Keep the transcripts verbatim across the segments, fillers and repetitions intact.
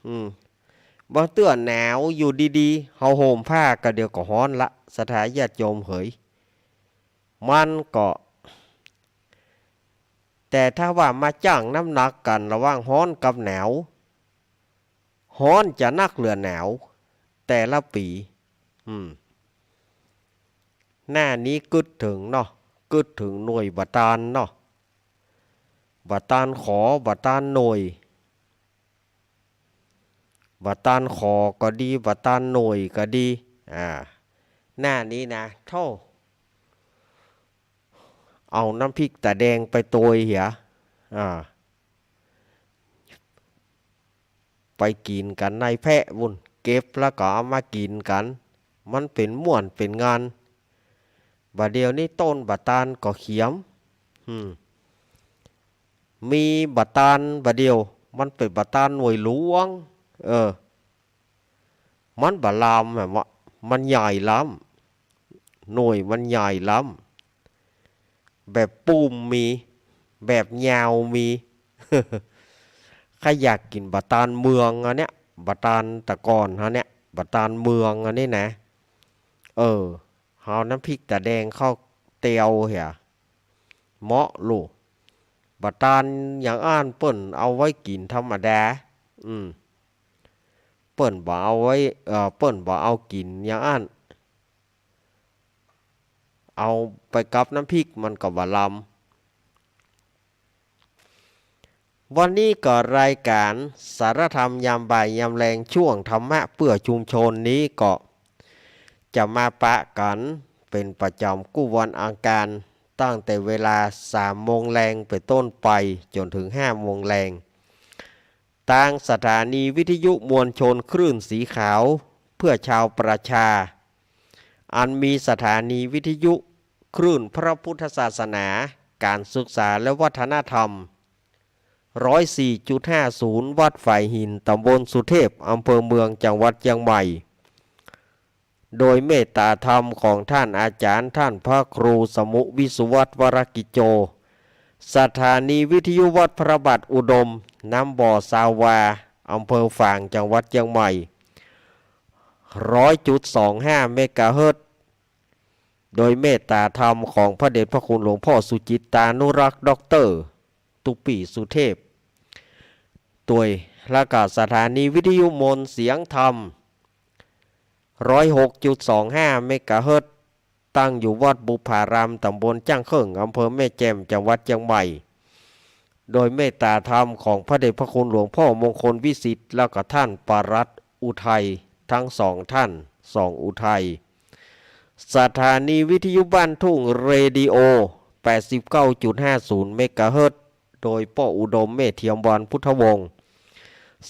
อืม บางเตื้อหนาวอยู่ดีๆ เฮาห่มผ้าก็เดี๋ยวก็ฮ้อนละ ศรัทธาญาติโยมเหย มันก็ แต่ถ้าว่ามาจั่งน้ำหนักกั๋นระหว่างฮ้อนกับหนาว ฮ้อนจะนักเหลือหนาว แต่ละปี๋ อืม หน้านี้กึ๊ดเถิงเนาะ กึ๊ดเถิงหน่วยบาดาลเนาะ บาดาลขอ บาดาลหน่วย บาดาลขอก็ดี บาดาลหน่วยก็ดี อ่า หน้านี้นะ โธ่ เอาน้ำพริกต๋าแดงไปโตยเหีย อ่า ไปกิ๋นกั๋นในแพะปู้น เก็บแล้วก็เอามากิ๋นกั๋น มันเป๋นม่วนเป๋นงาน บ่าเดี่ยวนี้ต้นบาดาลก็เขียม อืม มีบาดาลบ่าเดี่ยว มันเป๋นบาดาลหน่วยหลวง เออ มันบ่ลำแหมวะ มันใหญ่ล้ำ หน่วยมันใหญ่ล้ำ แบบปุ้มมี แบบยาวมี ใค่อยากกิ๋นบาดาลเมืองอันเนี้ย บาดาลตะก่อนฮะเนี่ย บาดาลเมืองอันนี้นะ เออ เอาน้ำพริกต๋าแดงเข้าเตียวเหีย เหมาะลูก บาดาลอย่างอั้นเปิ้นเอาไว้กิ๋นธรรมดา อืม เปิ้นบ่เอาไว้ เอ่อ เปิ้นบ่เอากิ๋นอย่างอั้น เอาไปกับน้ำพริกมันก็บ่ลำ วันนี้ก็รายก๋านสารธรรมยามบ่ายยามแลงช่วงธรรมะเพื่อชุมชนนี้ก็จะมาปะกั๋นเป๋นประจ๋ำกู้วันอังคาร ตั้งแต่เวลาสามโมงแลงเป๋นต้นไปจ๋นเถิงห้าโมงแลง ตางสถานีวิทยุมวลชนคลื่นสีขาวเพื่อชาวประชา อันมีสถานีวิทยุคลื่นพระพุทธศาสนา ก๋านศึกษาและวัฒนธรรม ร้อยสี่จุดห้าศูนย์ วัดฝายหิน ต๋ำบลสุเทพ อำเภอเมือง จังหวัดเจียงใหม่ โดยเมตตาธรรมของท่านอาจ๋ารย์ ท่านพระครูสมุห์ วิสุวัฒน์ วรกิจโจ สถานีวิทยุวัดพระบาทอุดม น้ำบ่อ ซาวา อำเภอฝาง จังหวัดเจียงใหม่ ร้อยจุดสองห้า เมกะเฮิรตซ์ โดยเมตตาธรรมของพระเดชพระคุณหลวงพ่อสุจิตตานุรักษ์ ด็อกเตอร์ ตุ๊ปี้สุเทพ ตวย แล้วก็สถานีวิทยุมนต์เสียงธรรม ร้อยหกจุดสองห้า เมกะเฮิรตซ์ ตั้งอยู่วัดบุพพาราม ต๋ำบลจ้างเคิ่ง อำเภอแม่แจ่ม จังหวัดเจียงใหม่ โดยเมตตาธรรมของพระเดชพระคุณหลวงพ่อมงคลวิสิทธิ์ แล้วก็ท่านปารัตน์อุทัย ทั้งสองท่าน สองอุทัย สถานีวิทยุบ้านทุ่งเรดิโอ แปดสิบเก้าจุดห้าศูนย์ เมกะเฮิรตซ์ โดยป้ออุดม เมธเทียมวรรณพุทธวงศ์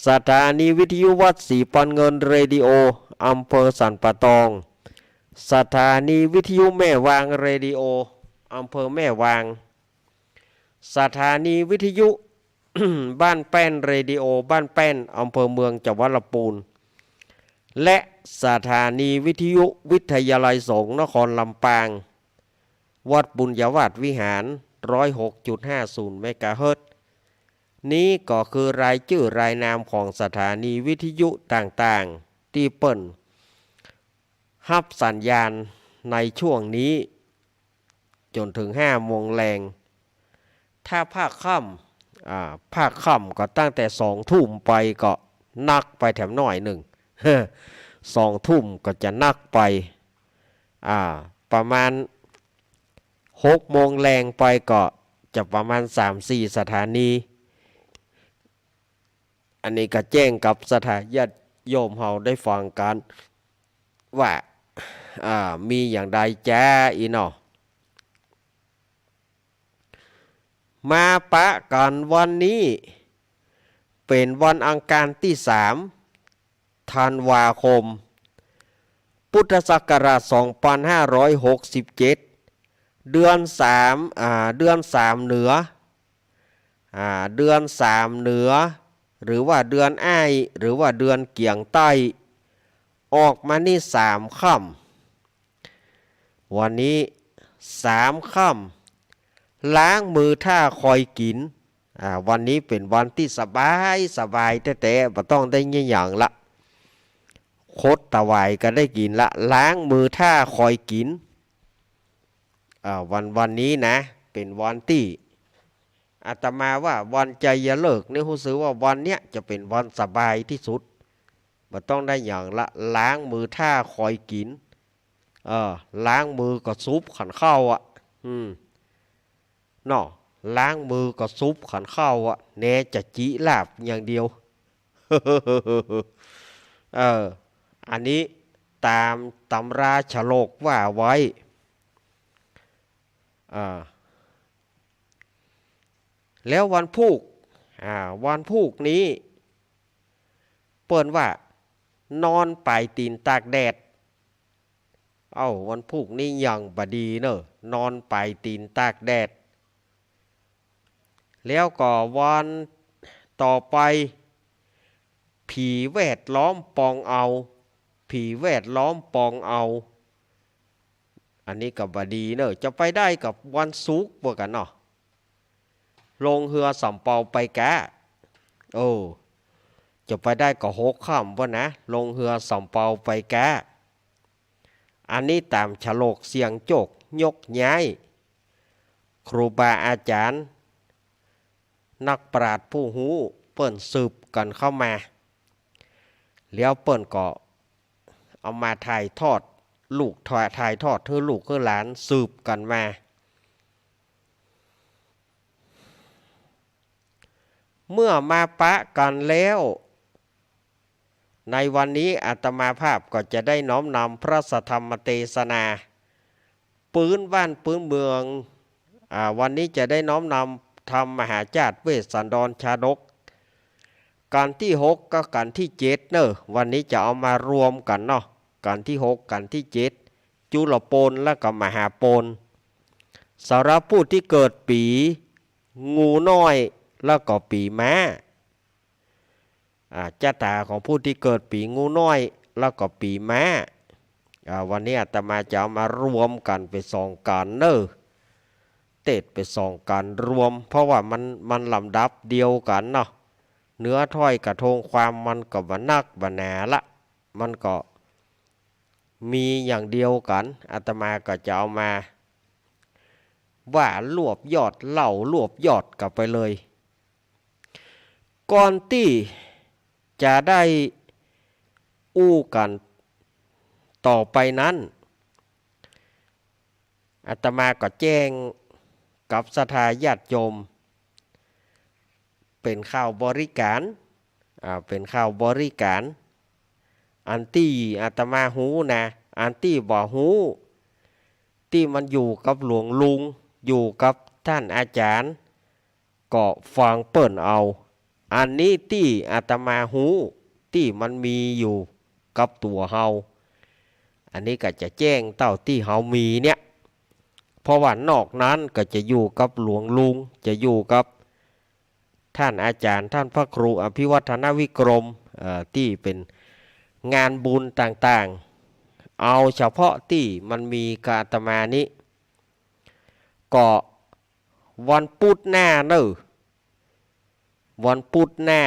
สถานีวิทยุวัดศรีปันเงินเรดิโอ อำเภอสันป่าตอง สถานีวิทยุแม่วางเรดิโอ อำเภอแม่วาง สถานีวิทยุ บ้านแป้นเรดิโอ บ้านแป้น อำเภอเมือง จังหวัดลำปูน และสถานีวิทยุวิทยาลัยสงฆ์นครลำปาง วัดบุญญาวาสวิหาร ร้อยหกจุดห้าศูนย์ เมกะเฮิรตซ์ นี้ก็คือรายจื้อรายนามของสถานีวิทยุต่างๆ ตี้เปิ้นฮับสัญญาณในช่วงนี้ จ๋นเถิงห้าโมงแลง ถ้าภาคค่ำ อ่า ภาคค่ำก็ตั้งแต่สองทุ่มไปก็นักไปแถมหน้อยนึ่ง สองทุ่มก็จะนักไป อ่า ประมาณหกโมงแลงไปก็จะประมาณสามสี่สถานี อันนี้ก็แจ้งกับศรัทธาญาติโยมเฮาได้ฟังกั๋นว่า อ่า มีอย่างใดจ๊ะ อี้เนาะ มาปะกั๋นวันนี้ เป๋นวันอังคารตี้สาม ธันวาคม พุทธศักราช สองพันห้าร้อยหกสิบเจ็ด เดือนสาม อ่า เดือนสามเหนือ อ่า เดือนสามเหนือ หรือว่าเดือนอ้าย หรือว่าเดือนเกี๋ยงใต้ ออกมานี่สามค่ำ วันนี้สามค่ำ ล้างมือถ้าคอยกิ๋น อ่า วันนี้เป๋นวันตี้สบาย สบายแต๊ๆ บ่ต้องได้เยียะหยังละ คดตะหวายก็ได้กิ๋นละ ล้างมือถ้าคอยกิ๋น อ่า วัน วันนี้นะ เป๋นวันตี้ อาตมาว่าวันชัยฤกษ์นี่ ฮู้สึกว่าวันเนี้ยจะเป๋นวันสบายตี้สุด บ่ต้องได้หยังละ ล้างมือถ้าคอยกิ๋น เออ ล้างมือก็สุบขันข้าวอะ อืม เนาะ ล้างมือก็สุบขันข้าวอะ แนจะจิลาบอย่างเดียว เออ อันนี้ต๋ามตำราฉลกว่าไว้ อ่า แล้ววันพูก อ่า วันพูกนี้ เปิ้นว่า นอนป๋ายตี๋นตากแดด เอ้า วันพูกนี้ยังบ่ดีเน่อ นอนป๋ายตี๋นตากแดด แล้วก็วันต่อไป ผีแวดล้อมปองเอา ผีแวดล้อมปองเอา อันนี้ก็บ่ดีเน่อ จะไปได้ก็วันศุกร์เปิ้นกั๋นเนาะ ลงเฮือสำเปาไปก๊า โอ้ จะไปได้ก็หกค่ำเปิ้นนะ ลงเฮือสำเปาไปก๊า อันนี้ต๋ามฉลกเสี่ยงโจคยกย้าย ครูบาอาจ๋ารย์ นักปราชญ์ผู้ฮู้ เปิ้นสืบกั๋นเข้ามา แล้วเปิ้นก็เอามาถ่ายทอด ลูก ถ่าย ถ่ายทอดหื้อลูกหื้อหลานสืบกั๋นมา เมื่อมาปะกั๋นแล้ว ในวันนี้อาตมาภาพก็จะได้น้อมนำพระสัทธรรมเตสนา ปื๊นบ้านปื๊นเมือง อ่า วันนี้จะได้น้อมนำธรรมมหาชาติเวสสันดรชาดก กัณฑ์ตี้หกกับกัณฑ์ตี้เจ็ดเน่อ วันนี้จะเอามารวมกั๋นเนาะ กัณฑ์ตี้หก กัณฑ์ตี้เจ็ด จุลโปนแล้วก็มหาโปน สำหรับผู้ตี้เกิดปี๋งูน้อยแล้วก็ปี๋ม้า อ่า จะต๋าของผู้ตี้เกิดปี๋งูน้อยแล้วก็ปี๋ม้า อ่า วันนี้อาตมาจะเอามารวมกั๋นเป๋นสองกัณฑ์เน่อ เตสน์เป๋นสองกัณฑ์รวม เพราะว่ามัน มันลำดับเดียวกั๋นเนาะ เนื้อถ้อยกระทงความมันก็บ่นักบ่หนาละ มันก็มีอย่างเดียวกั๋น อาตมาก็จะเอามาว่ารวบยอด เล่ารวบยอดกั๋นไปเลย ก่อนตี้จะได้อู้กั๋นต่อไปนั้น อาตมาก็แจ้งกับศรัทธาญาติโยม เป๋นข่าวบริการ อ่า เป๋นข่าวบริการ อันตี้อาตมาฮู้นะ อันตี้บ่ฮู้ ตี้มันอยู่กับหลวงลุง อยู่กับต้านอาจ๋ารย์ ก็ฟังเปิ้นเอา อันนี้ตี้อาตมาฮู้ ตี้มันมีอยู่กับตั๋วเฮา อันนี้ก็จะแจ้งเต้าตี้เฮามีเนี่ย เพราะว่านอกนั้นก็จะอยู่กับหลวงลุง จะอยู่กับต้านอาจ๋ารย์ ต้านพระครูอภิวัฒนวิกรม เอ่อ ตี้เป๋นงานบุญต่างๆ เอาเฉพาะตี้มันมีกับอาตมานี้ ก็วันพุธหน้าเน่อ วันพุธหน้า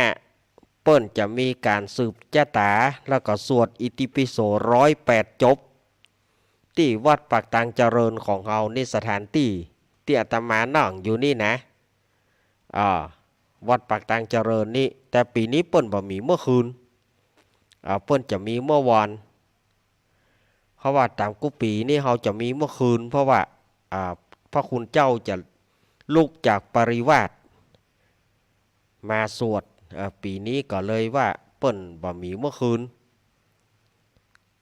เปิ้นจะมีก๋านสืบจะต๋า แล้วก็สวดอิติปิโสร้อยแปดจบ ตี้วัดปากตางเจริญของเฮานี่ สถานตี้ตี้อาตมานั่งอยู่นี่นะ อ่า วัดปากตางเจริญนี่ แต่ปี๋นี้เปิ้นบ่มีเมื่อคืน อ่า เปิ้นจะมีเมื่อวาน เพราะว่าต๋ามกู้ปี๋นี่เฮาจะมีเมื่อคืน เพราะว่า อ่า พระคุณเจ้าจะลุกจากปริวาสมาสวด อ่า ปี๋นี้ก็เลยว่าเปิ้นบ่มีเมื่อคืน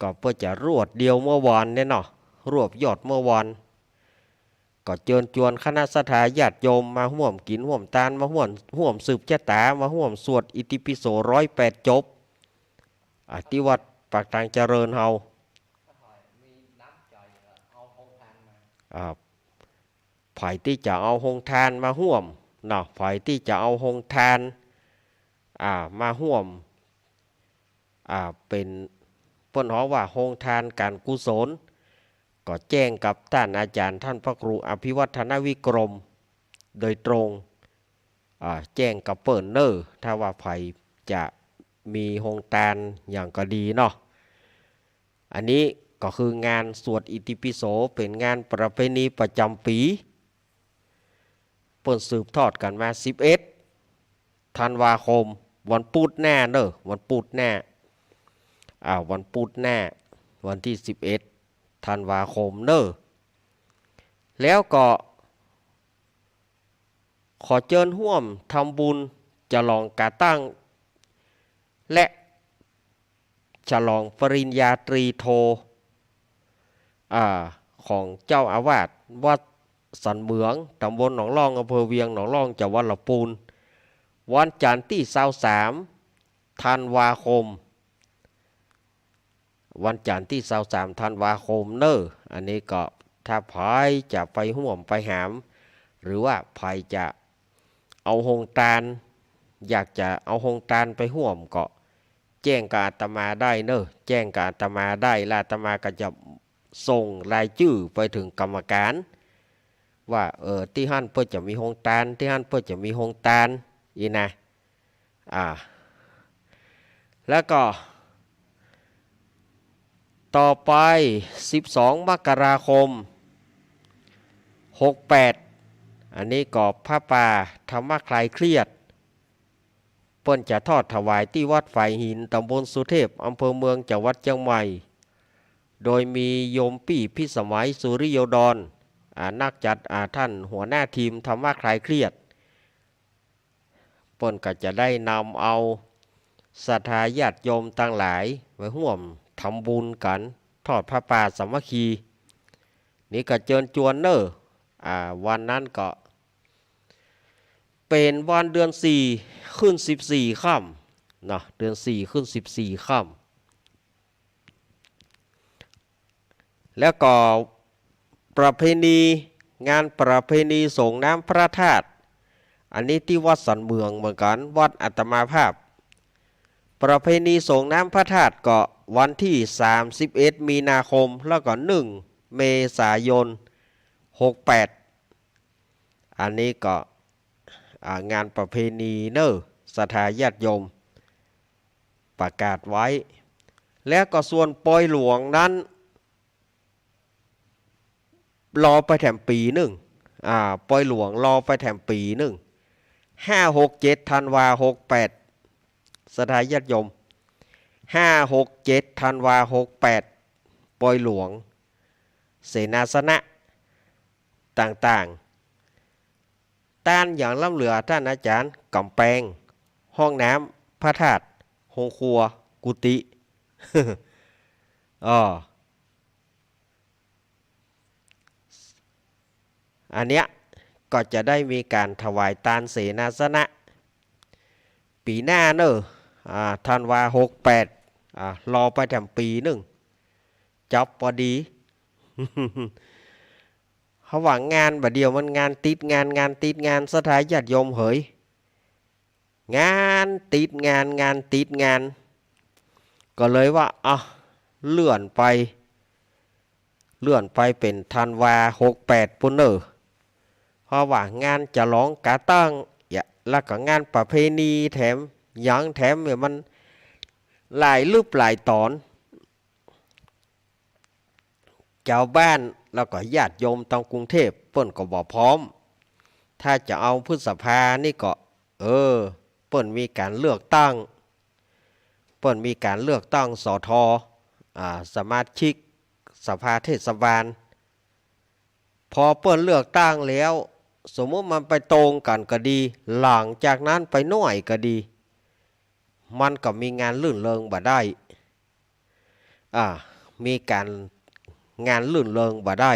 ก็เปิ้นจะรวบเดียวเมื่อวานเนี่ยเนาะ รวบยอดเมื่อวาน ก็เจิญจวนคณะศรัทธาญาติโยมมาฮ่วมกิ๋นฮ่วมตาน มาฮ่วม ฮ่วมสืบจะต๋า มาฮ่วมสวดอิติปิโสร้อยแปดจบ อ่า ตี้วัดปากตางเจริญเฮา อ่า ใผตี้จะเอาโฮงตานมาฮ่วมเนาะ ใผตี้จะเอาโฮงตาน อ่า มาฮ่วม อ่า เป๋น เปิ้นฮ้องว่าโฮงตานก๋านกุศล ก็แจ้งกับต้านอาจ๋ารย์ ต้านพระครูอภิวัฒนวิกรม โดยตรง อ่า แจ้งกับเปิ้นเน่อ ถ้าว่าใผจะมีโฮงตานหยังก็ดีเนาะ อันนี้ก็คืองานสวดอิติปิโส เป๋นงานประเพณีประจ๋ำปี๋ เปิ้นสืบทอดกั๋นมา สิบเอ็ด ธันวาคม วันปุ๊ดหน้าเน่อ วันปุ๊ดหน้า อ่า วันปุ๊ดหน้า วันตี้ สิบเอ็ด ธันวาคมเน่อ แล้วก็ ขอเจิญฮ่วมทำบุญฉลองก๋าตั้ง และฉลองปริญญาตรีโท อ่า ของเจ้าอาวาสวัดสันเหมือง ตำบลหนองล่อง อำเภอเวียงหนองล่อง จังหวัดละปูน วันจันทร์ตี้ ซาวสาม ธันวาคม วันจันทร์ตี้ ซาวสาม ธันวาคมเน่อ อันนี้ก็ถ้าใผจะไปฮ่วมไปหาม หรือว่าใผจะเอาโฮงตาน อยากจะเอาโฮงตานไปฮ่วมก็แจ้งกับอาตมาได้เน่อ แจ้งกับอาตมาได้ และอาตมาก็จะส่งรายจื้อไปเถิงกรรมการ ว่า เออ ตี้หั้นเปิ้นจะมีโฮงตาน ตี้หั้นเปิ้นจะมีโฮงตาน อี้นะ อ่า แล้วก็ ต่อไป สิบสอง มกราคม หกแปด อันนี้ก็ผ้าป่าธรรมะคลายเครียด เปิ้นจะทอดถวายตี้วัดฝายหิน ตำบลสุเทพ อำเภอเมือง จังหวัดเจียงใหม่ โดยมีโยมปี้พิสมัย สุริโยดร อ่า นักจัด อ่า ต้านหัวหน้าทีมธรรมะคลายเครียด เปิ้นก็จะได้นำเอาศรัทธาญาติโยมตังหลายไปฮ่วมทำบุญกั๋น ทอดผ้าป่าสามัคคี นี่ก็เจิญจวนเน่อ อ่า วันนั้นก็เป๋นวันเดือนสี่ ขึ้นสิบสี่ค่ำเนาะ เดือนสี่ ขึ้นสิบสี่ค่ำ แล้วก็ประเพณี งานประเพณีส่งน้ำพระธาตุ อันนี้ตี้วัดสันเหมืองเหมือนกั๋น วัดอาตมาภาพ ประเพณีส่งน้ำพระธาตุก็วันตี้ สามสิบเอ็ด มีนาคม แล้วก็ หนึ่ง เมษายน หกแปด อันนี้ก็ อ่า งานประเพณีเน่อ ศรัทธาญาติโยมประกาศไว้ แล้วก็ส่วนปอยหลวงนั้น รอไปแถมปี๋นึ่ง อ่า ปอยหลวงรอไปแถมปี๋นึ่ง ห้า หก เจ็ด ธันวา หกแปด ศรัทธาญาติโยม ห้า หก เจ็ด ธันวา หกแปด ปอยหลวง เสนาสนะต่างๆ ตานหยังล้ำเหลือต้านอาจ๋ารย์ ก๋ำแปง ห้องน้ำ พระธาตุ โฮงครัว กุฏิ อ้อ อันเนี้ยก็จะได้มีก๋านถวายตานเสนาสนะ ปี๋หน้าเน่อ อ่า ธันวา หกแปด อ่า รอไปแถมปี๋นึ่ง จ๊อบปอดี เขาว่างานบ่าเดี่ยวมันงานติดงาน งานติดงาน ศรัทธาญาติโยมเหย งานติดงาน งานติดงาน ก็เลยว่า อ่ะ เลื่อนไป เลื่อนไปเป๋นธันวา หกแปด ปู้นเน่อ เพราะว่างานฉลองก๋าตั้ง แล้วก็งานประเพณีแถม หยังแถมเนี่ยมันหลายลึบหลายต๋อน จาวบ้านแล้วก็ญาติโยมตางกรุงเทพฯ เปิ้นก็บ่พร้อม ถ้าจะเอาพฤษภานี่ก็ เออ เปิ้นมีก๋านเลือกตั้ง เปิ้นมีก๋านเลือกตั้ง สท อ่า สมาชิกสภาเทศบาล พอเปิ้นเลือกตั้งแล้ว สมมุติมันไปตรงกั๋นก็ดี หลังจากนั้นไปหน้อยก็ดี มันก็มีงานรื่นเริงบ่ได้ อ่า มีก๋าน งานรื่นเริงบ่ได้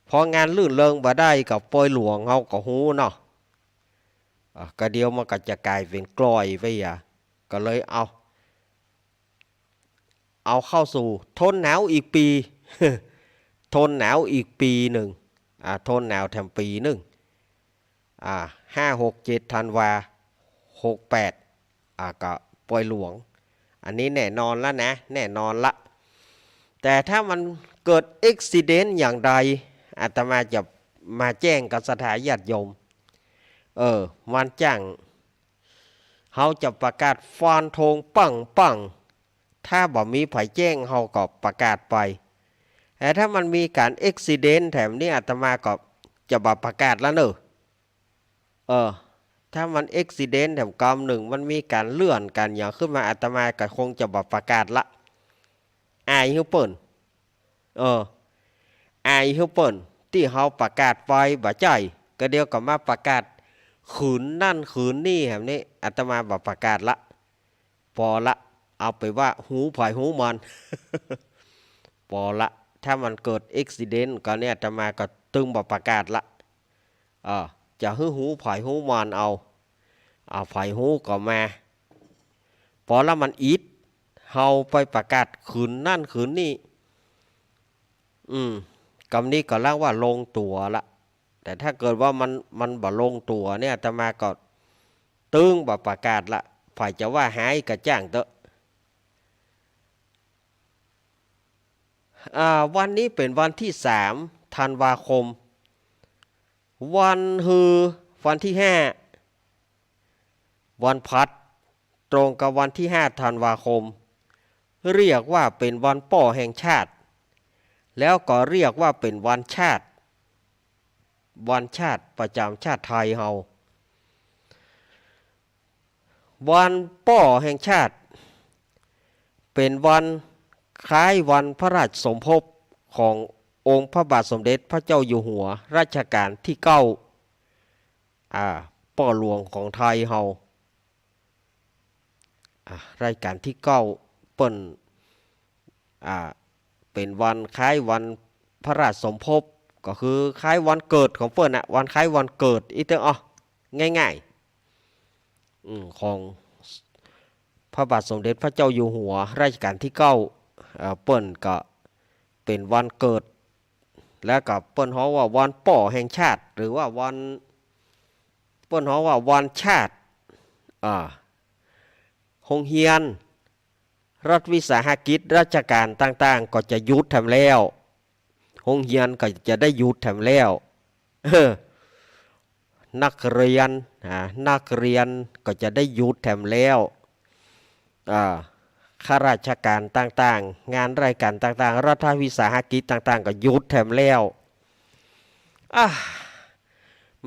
พองานรื่นเริงบ่ได้ก็ปอยหลวงเฮาก็ฮู้เนาะ อ่า ก็เดี๋ยวมันก็จะก๋ายเป๋นกลอยไปอะ ก็เลยเอา เอาเข้าสู่ทนหนาวอีกปี๋ ทนหนาวอีกปี๋นึ่ง อ่า ทนหนาวแถมปี๋นึ่ง อ่า ห้า หก เจ็ด ธันวา หกแปด อ่า ก็ปอยหลวง อันนี้แน่นอนละนะ แน่นอนละ แต่ถ้ามันเกิดอุบัติเหตุอย่างใด อาตมาจะมาแจ้งกับศรัทธาญาติโยม เออ วันจันทร์ เฮาจะประกาศฟันธงปังๆ ถ้าบ่มีใผแจ้งเฮาก็ประกาศไป แต่ถ้ามันมีก๋านอุบัติเหตุแถมนี้อาตมาก็จะบ่ประกาศละเน่อ เออ ถ้ามันอุบัติเหตุแถมกำนึ่ง มันมีก๋านเลื่อนก๋านหยังขึ้นมา อาตมาก็คงจะบ่ประกาศละ อายหื้อเปิ้น เออ อายหื้อเปิ้น ตี้เฮาประกาศไปบ่ใจ้ ก็เดี๋ยวก็มาประกาศคืนนั้นคืนนี้แถมนี้ อาตมาบ่ประกาศละ ปอละ เอาไปว่าฮู้ใผฮู้มัน ปอละ ถ้ามันเกิดอุบัติเหตุก็เนี่ย อาตมาก็ตึงบ่ประกาศละ เออ จะหื้อฮู้ใผฮู้มันเอา เอาใผฮู้ก็มา ปอละมันอิด เฮาไปประกาศคืนนั้นคืนนี้ อืม กำนี้ก็เรียกว่าลงตั๋วละ แต่ถ้าเกิดว่ามัน มันบ่ลงตั๋วเนี่ย อาตมาก็ตึงบ่ประกาศละ ใผจะว่าหายก็จ้างเต๊อะ อ่า วันนี้เป๋นวันตี้สามธันวาคม วันฮือ วันตี้ห้า วันพฤหัส ตรงกับวันตี้ห้าธันวาคม เรียกว่าเป๋นวันป้อแห่งชาติ แล้วก็เรียกว่าเป๋นวันชาติ วันชาติประจ๋ำชาติไทยเฮา วันป้อแห่งชาติ เป๋นวันคล้ายวันพระราชสมภพขององค์พระบาทสมเด็จพระเจ้าอยู่หัวรัชกาลตี้เก้า อ่า ป้อหลวงของไทยเฮา อ่า รัชกาลตี้เก้า เปิ้น อ่า เป๋นวันคล้ายวันพระราชสมภพ ก็คือคล้ายวันเกิดของเปิ้นน่ะ วันคล้ายวันเกิดอี้เต๊อะ อ้อ ง่ายๆ อืม ของพระบาทสมเด็จพระเจ้าอยู่หัวรัชกาลตี้เก้า เอ่อ เปิ้นก็เป๋นวันเกิด แล้วก็เปิ้นฮ้องว่าวันป้อแห่งชาติ หรือว่าวัน เปิ้นฮ้องว่าวันชาติ อ่า โฮงเฮียน รัฐวิสาหกิจราชการต่างๆ ก็จะหยุดแถมแล้ว โฮงเฮียนก็จะได้หยุดแถมแล้ว เออ นักเรียน อ่า นักเรียนก็จะได้หยุดแถมแล้ว อ่า ข้าราชการต่างๆ งานราชการต่างๆ รัฐวิสาหกิจต่างๆ ก็หยุดแถมแล้ว อ่า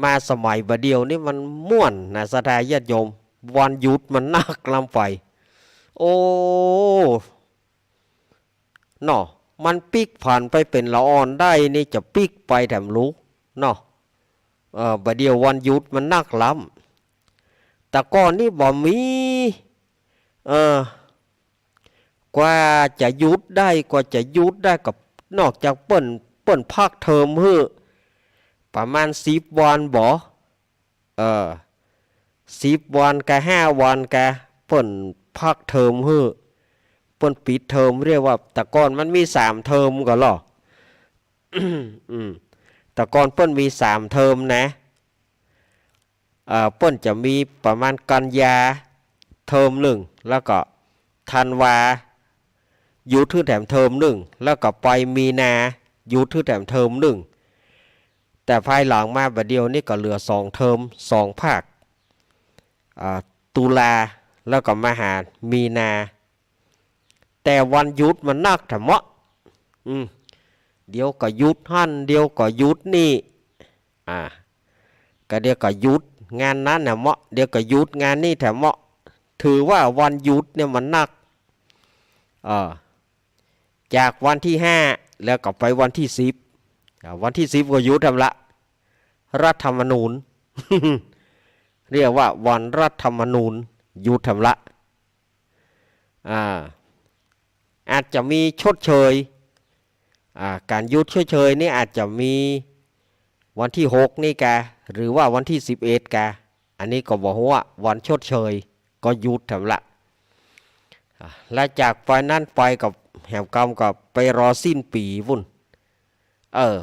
มาสมัยบ่าเดี่ยวนี้มันม่วนนะ ศรัทธาญาติโยม วันหยุดมันนักล้ำไป โอ้ เนาะ มันปิ๊กผันไปเป๋นละอ่อนได้นี่ จะปิ๊กไปแถมลูก เนาะ เออ บ่าเดี่ยววันหยุดมันนักล้ำ แต่ก่อนนี้บ่มี เออ กว่าจะหยุดได้ กว่าจะหยุดได้ก็นอกจากเปิ้น เปิ้นพักเทอมหื้อ ประมาณสิบวันบ่ เออ สิบวันกะห้าวันกะ เปิ้นพักเทอมหื้อ เปิ้นปิดเทอม เรียกว่า แต่ก่อนมันมีสามเทอมก่อเหรอ อืม แต่ก่อนเปิ้นมีสามเทอมนะ เอ่อ เปิ้นจะมีประมาณกันยาเทอมนึ่ง แล้วก็ธันวาหยุดหื้อแถมเทอมนึ่ง แล้วก็ไปมีนาหยุดหื้อแถมเทอมนึ่ง แต่ภายหลังมาบ่าเดี่ยวนี้ก็เหลือสองเทอม สองภาค อ่า ตุลา แล้วก็มาหามีนา แต่วันหยุดมันนักแถมเมาะ อืม เดี๋ยวก็หยุดหั้น เดี๋ยวก็หยุดนี่ อ่า ก็เดี๋ยวก็หยุดงานนั้นแถมเมาะ เดี๋ยวก็หยุดงานนี่แถมเมาะ ถือว่าวันหยุดเนี่ยมันนัก เออ จากวันที่ห้าแล้วก็ไปวันที่สิบ อ่า วันที่สิบก็หยุดแถมละ รัฐธรรมนูญ เรียกว่าวันรัฐธรรมนูญ หยุดแถมละ อ่า อาจจะมีชดเชย อ่า ก๋านหยุดชดเชยนี่อาจจะมีวันที่หกนี่กา หรือว่าวันที่สิบเอ็ดกา อันนี้ก็บ่ฮู้อะ วันชดเชยก็หยุดแถมละ อ่า และจากไปนั้นไปก็แหมกำก็ไปรอสิ้นปี๋ปู้น เออ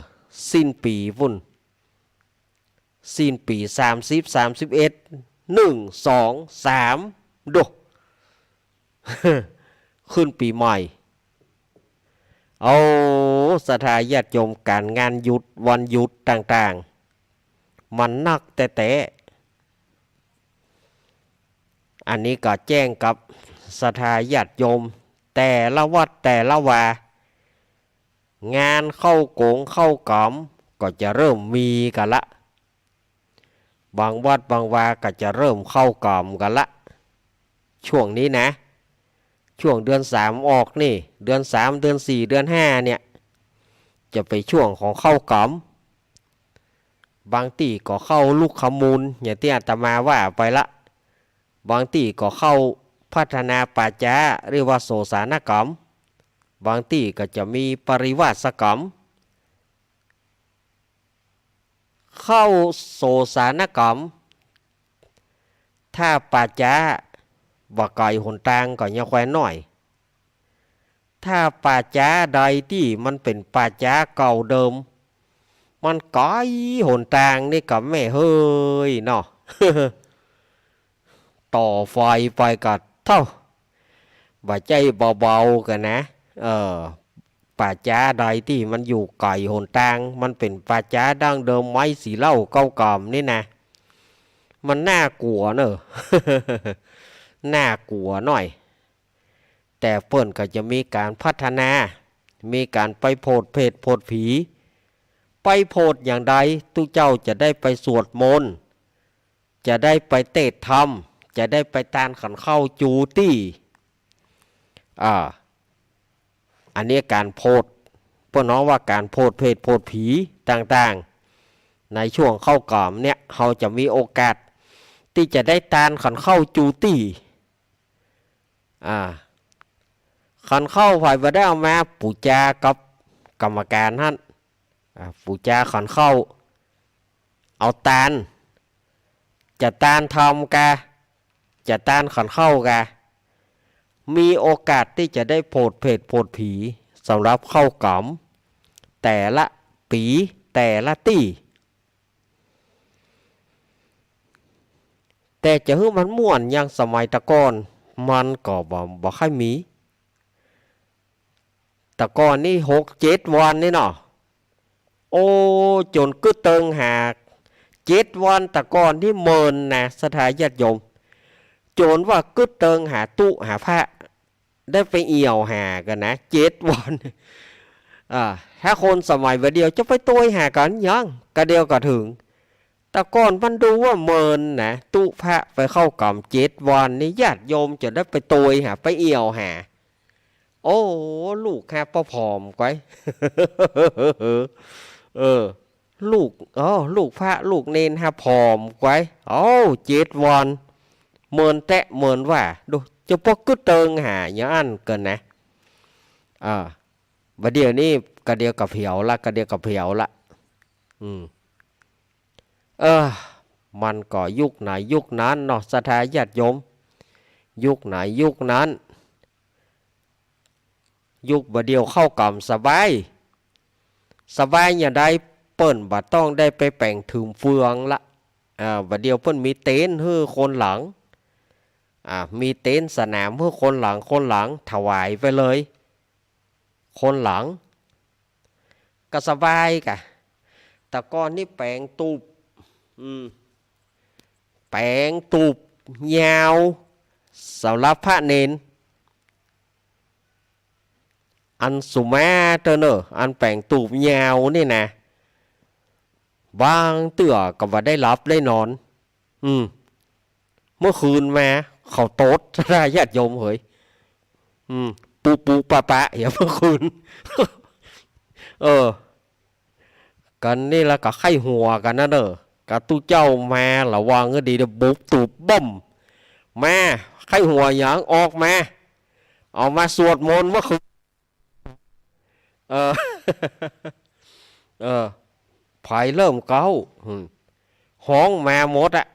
สิ้นปี๋ปู้น สิ้นปี๋ สามสิบ สามสิบเอ็ด นึ่ง สอง สาม โด ขึ้นปี๋ใหม่ โอ้ ศรัทธาญาติโยม ก๋านงานหยุด วันหยุดต่างๆ มันนักแต๊ๆ อันนี้ก็แจ้งกับศรัทธาญาติโยม แต่ละวัดแต่ละวา งานเข้ากงเข้ากรรมก็จะเริ่มมีกั๋นละ บางวัดบางวาก็จะเริ่มเข้ากรรมกั๋นละ ช่วงนี้นะ ช่วงเดือนสามออกนี่ เดือนสาม เดือนสี่ เดือนห้าเนี่ย จะเป๋นช่วงของเข้ากรรม บางตี้ก็เข้าลุกขมูล อย่างตี้อาตมาว่าไปละ บางตี้ก็เข้าพัฒนาป่าจ๊า เรียกว่าโสสานกรรม บางตี้ก็จะมีปริวาสกรรม เข้าโสสานกรรม ถ้าป่าจ๊าบ่ไก๋หนตางก็ยังแควนน้อย ถ้าป่าจ๊าใดตี้มันเป๋นป่าจ๊าเก่าเดิม มันไก๋หนตางนี่ก็แม่เฮยเนาะ ต่อไฟไปก็เต้า บ่ใจ้เบาๆ กั๋นนะ เออ ป่าจ๊าใดตี้มันอยู่ไก๋หนตาง มันเป๋นป่าจ๊าดั้งเดิมไม้สีเหล้าเก่าก่ำนี่นะ มันน่ากลัวเนอะ น่ากลัวหน้อย แต่เปิ้นก็จะมีก๋านพัฒนา มีก๋านไปโผดเปรตโผดผี ไปโผดอย่างใด ตุ๊เจ้าจะได้ไปสวดมนต์ จะได้ไปเตสน์ธรรม จะได้ไปตานขันข้าวจู๊ตี้ อ่า อันนี้ก๋านโผด เปิ้นฮ้องว่าก๋านโผดเปรตโผดผีต่างๆ ในช่วงเข้ากรรมเนี่ย เฮาจะมีโอกาสตี้จะได้ตานขันข้าวจู๊ตี้ อ่า ขันข้าวใผบ่ได้เอามา ปู๋จากับกรรมก๋านหั้น อ่า ปู๋จาขันข้าว เอาตาน จะตานธรรมกา จะตานขันข้าวกา มีโอกาสตี้จะได้โผดเปรตโผดผี สำหรับเข้ากรรม แต่ละปี๋ แต่ละตี้ แต่จะหื้อมันม่วนอย่างสมัยตะก่อน มันก็บ่ บ่ค่อยมี ตะก่อนนี่หกเจ็ดวันนี่เนาะ โอ้ จ๋นกึ๊ดเติงหา เจ็ดวันตะก่อนนี่เมินนะ ศรัทธาญาติโยม จ๋นว่ากึ๊ดเติงหาตุ๊หาพระ ได้ไปเอี่ยวหากั๋นนะ เจ็ดวัน อ่า ถ้าคนสมัยบ่าเดี่ยวจะไปตวยหากั๋นยัง กะเดี่ยวก็เถิง ตะก่อนมันดูว่าเมินนะ ตุ๊พระไปเข้ากรรมเจ็ดวันนี่ ญาติโยมจะได้ไปตวยหา ไปเอี่ยวหา โอ้ ลูกหาบ่ผอมก๋วย เออ ลูก อ๋อ ลูกพระลูกเณรหาผอมก๋วย โอ้ เจ็ดวัน เมินแต๊เมินว่า ดู จะปอกกึ๊ดเติงหาอย่างอั้นเกินนะ อ่า บ่าเดี่ยวนี้กะเดี่ยวก็เผียวละ กะเดี่ยวก็เผียวละ อืม เออ มันก็ยุคไหนยุคนั้นเนาะ ศรัทธาญาติโยม ยุคไหนยุคนั้น ยุคบ่าเดี่ยวเข้ากรรมสบาย สบายอย่างใด เปิ้นบ่ต้องได้ไปแป๋งถืมเฟืองละ อ่า บ่าเดี่ยวเปิ้นมีเต็นท์หื้อคนหลัง อ่า มีเต็นท์สนามหื้อคนหลัง คนหลัง ถวายไปเลย คนหลัง ก็สบายกะ แต่ก่อนนี่แป๋งตูบ อืม แป๋งตูบยาว สำหรับพระเณร อันสุมาเตอร์เนอะ อันแป๋งตูบยาวนี่นะ บางเตื้อก็บ่ได้หลับได้นอน อืม เมื่อคืนมา เขาโต๊ด ญาติโยมเหย อืม ปูปูปะปะ เหีย เมื่อคืน เออ กั๋นนี่ละก็ใค่หัวกั๋นนะเนอะ กะตุ๊เจ้ามาระวังก็ดี เดี๋ยวบุบตูบบ้ม มา ใค่หัวหยัง ออกมา เอามาสวดมนต์เมื่อคืน เออ เออ ไผเริ่มเก๊า อืม ฮ้องมาหมดอะ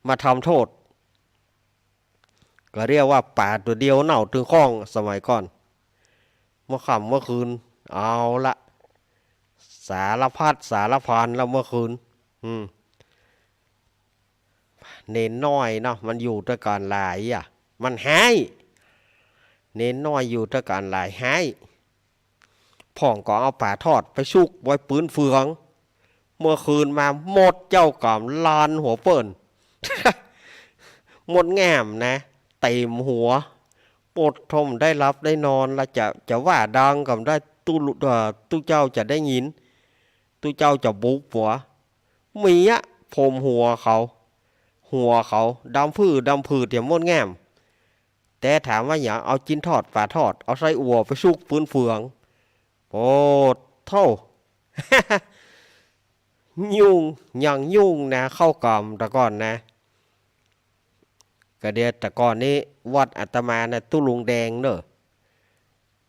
มาทำโทษ ก็เรียกว่าป๋าตั๋วเดียวเน่าตึงข้องสมัยก่อน เมื่อค่ำเมื่อคืน เอาละ สารพัดสารพันแล้วเมื่อคืน อืม เณรน้อยเนาะ มันอยู่ตวยกั๋นหลายอะ มันฮ้าย เณรน้อยอยู่ตวยกั๋นหลายฮ้าย พ่องก็เอาป๋าทอดไปซุกไว้ปื๊นเฟือง เมื่อคืนมาหมดเจ้ากรรม ลานหัวเปิ้น มดแง่มนะ เต็มหัว ปวดท้อง บ่ได้หลับได้นอนละ จะ จะว่าดังก็บ่ได้ ตุ๊ลุ เอ่อ ตุ๊เจ้าจะได้ยิน ตุ๊เจ้าจะบุบหัว เมี้ยผมหัวเขา หัวเขาดำปื้อดำปื้อเตียมมดแง่ม แต่ถามว่าหยัง เอาจิ๊นทอด ป๋าทอด เอาไส้อั่วไปสุกปืนเฟือง โอ้โธ่ ยุ่ง ยังยุ่งนะ เข้ากล่อมแต่ก่อนนะ ก็เดี๋ยวแต่ก่อนนี้วัดอาตมานะ ตุ๊ลุงแดงเนอะ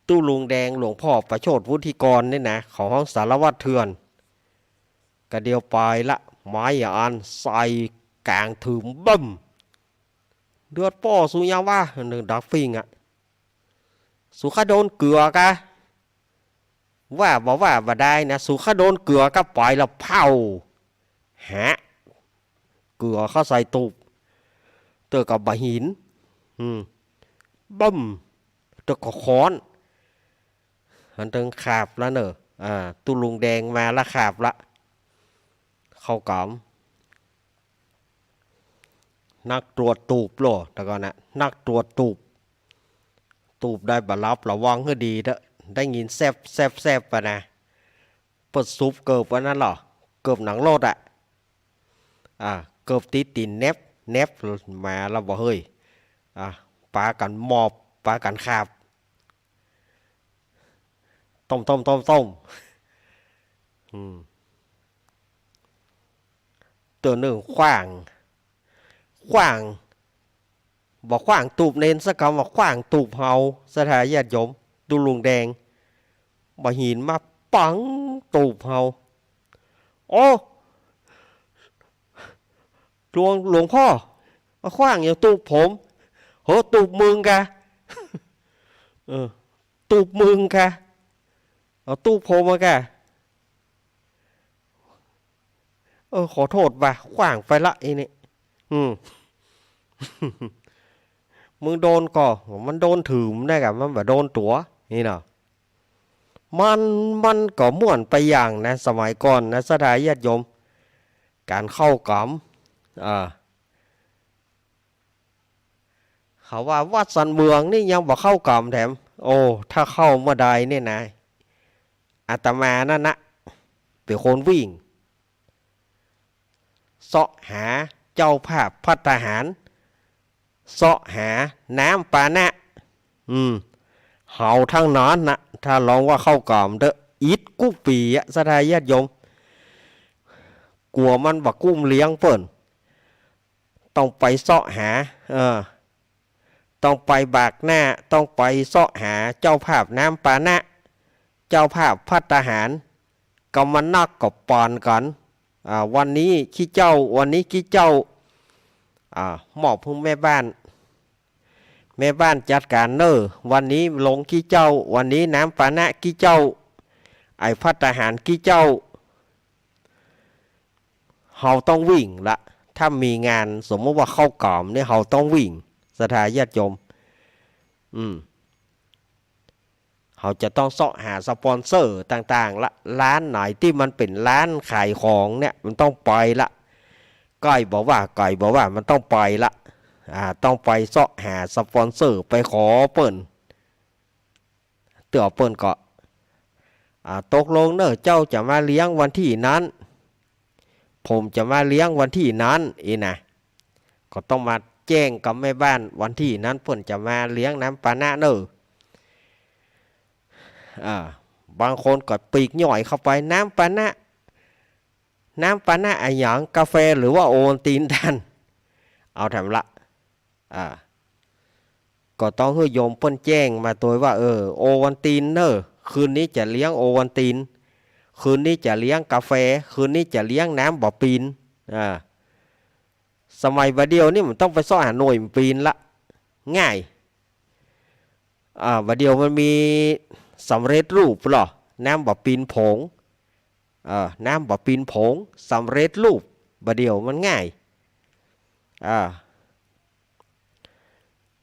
ตุ๊ลุงแดง หลวงพ่อประโชติวุฒิกรนี่นะ เขาฮ้องสารวัตรเถื่อน ก็เดี๋ยวไปละ ไม้อะอันใส่ก๋างถืมบึ้ม เดือดป้อสูยังวะ หนึ่งดักปิ้งอะ สูข้าโดนเกือกะ ว่าบ่ว่าบ่ได้นะ สูข้าโดนเกือกะ ไปละ เผ่า ฮะ เกือเข้าใส่ตูบ เตื้อก็บ่าหิน อืม บึ้ม เตื้อก็ค้อน หันตึงขาบละเนอะ อ่า ตุ๊ลุงแดงมาละ ขาบละ เข้ากล่อม นักตรวจตูบโลด แต่ก่อนนะ นักตรวจตูบ ตูบได้บ่หลับระวังหื้อดีเต๊อะ ได้ยินแซบ แซบ แซบไปนะ เปิ้นสูบเกิบอันนั้นเหรอ เกิบหนังรถอะ อ่า เกิบติดตี๋นแนบ แนบมาแล้วบ่เฮ้ย อ่า ปากั๋นหมอบ ปากั๋นขาบ ต้ม ต้ม ต้ม ต้ม อืม เตื้อนึ่งขว้าง ขว้าง บ่ขว้างตูบเณรสักกำ ว่าขว้างตูบเฮา ศรัทธาญาติโยม ตุ๊ลุงแดง บ่าหินมาปังตูบเฮา โอ้ หลวง หลวงพ่อ มาขว้างหยังตูบผม โห ตูบมึงกะ เออ ตูบมึงกะ เอาตูบผมมากะ เออ ขอโทษว่ะ ขว้างไปละไอ้นี่ อืม มึงโดนก่อ มันโดนถืมได้กะ มันบ่โดนตั๋ว นี่เนาะ มัน มันก็ม่วนไปอย่างนะ สมัยก่อนนะ ศรัทธาญาติโยม ก๋านเข้ากล่อม อ่า เขาว่าวัดสันเมืองนี่ยังบ่เข้ากล่อมแถม โอ้ ถ้าเข้าเมื่อใดเนี่ยนะ อาตมานั่นนะ เป๋นคนวิ่ง เซาะหาเจ้าภาพภัตตาหาร เซาะหาน้ำปานะ อืม เฮาตังนั้นนะ ถ้าลองว่าเข้ากล่อมเต๊อะ อิดกู้ปี๋อะ ศรัทธาญาติโยม กั๋วมันบ่กุ้มเลี้ยงเปิ้น ต้องไปเซาะหา เออ ต้องไปบากหน้า ต้องไปเซาะหาเจ้าภาพน้ำปานะ เจ้าภาพภัตตาหาร กำมันนักก็ปอนกั๋น อ่า วันนี้กี่เจ้า วันนี้กี่เจ้า อ่า มอบหื้อแม่บ้าน แม่บ้านจัดก๋านเน่อ วันนี้ลงกี่เจ้า วันนี้น้ำปานะกี่เจ้า ไอ้ภัตตาหารกี่เจ้า เฮาต้องวิ่งละ ถ้ามีงาน สมมุติว่าเข้ากล่อมเนี่ย เฮาต้องวิ่ง ศรัทธาญาติโยม อืม เฮาจะต้องเซาะหาสปอนเซอร์ต่างๆ ละ ร้านไหนตี้มันเป๋นร้านขายของเนี่ย มันต้องไปละ ใก้บ่ว่า ไก๋บ่ว่า มันต้องไปละ อ่า ต้องไปเซาะหาสปอนเซอร์ ไปขอเปิ้น เตื้อเปิ้นก็ อ่า ตกลงเน่อ เจ้าจะมาเลี้ยงวันตี้นั้น ผมจะมาเลี้ยงวันตี้นั้น อี้นะ ก็ต้องมาแจ้งกับแม่บ้าน วันตี้นั้นเปิ้นจะมาเลี้ยงน้ำปานะเน่อ อ่า บางคนก็ปลีกย่อยเข้าไป น้ำปานะ น้ำปานะอะหยัง กาแฟหรือว่าโอวัลตินต้าน เอาแถมละ อ่า ก็ต้องหื้อโยมเปิ้นแจ้งมาตวยว่า เออ โอวัลตินเน่อ คืนนี้จะเลี้ยงโอวัลติน คืนนี้จะเลี้ยงกาแฟ คืนนี้จะเลี้ยงน้ำบ่าปิน อ่า สมัยบ่าเดี่ยวนี่มันต้องไปเซาะหาหน่วยบ่าปินละ ง่าย อ่า บ่าเดี่ยวมันมีสำเร็จรูปเหรอ น้ำบ่าปินผง เอ่อ น้ำบ่าปินผงสำเร็จรูป บ่าเดี่ยวมันง่าย อ่า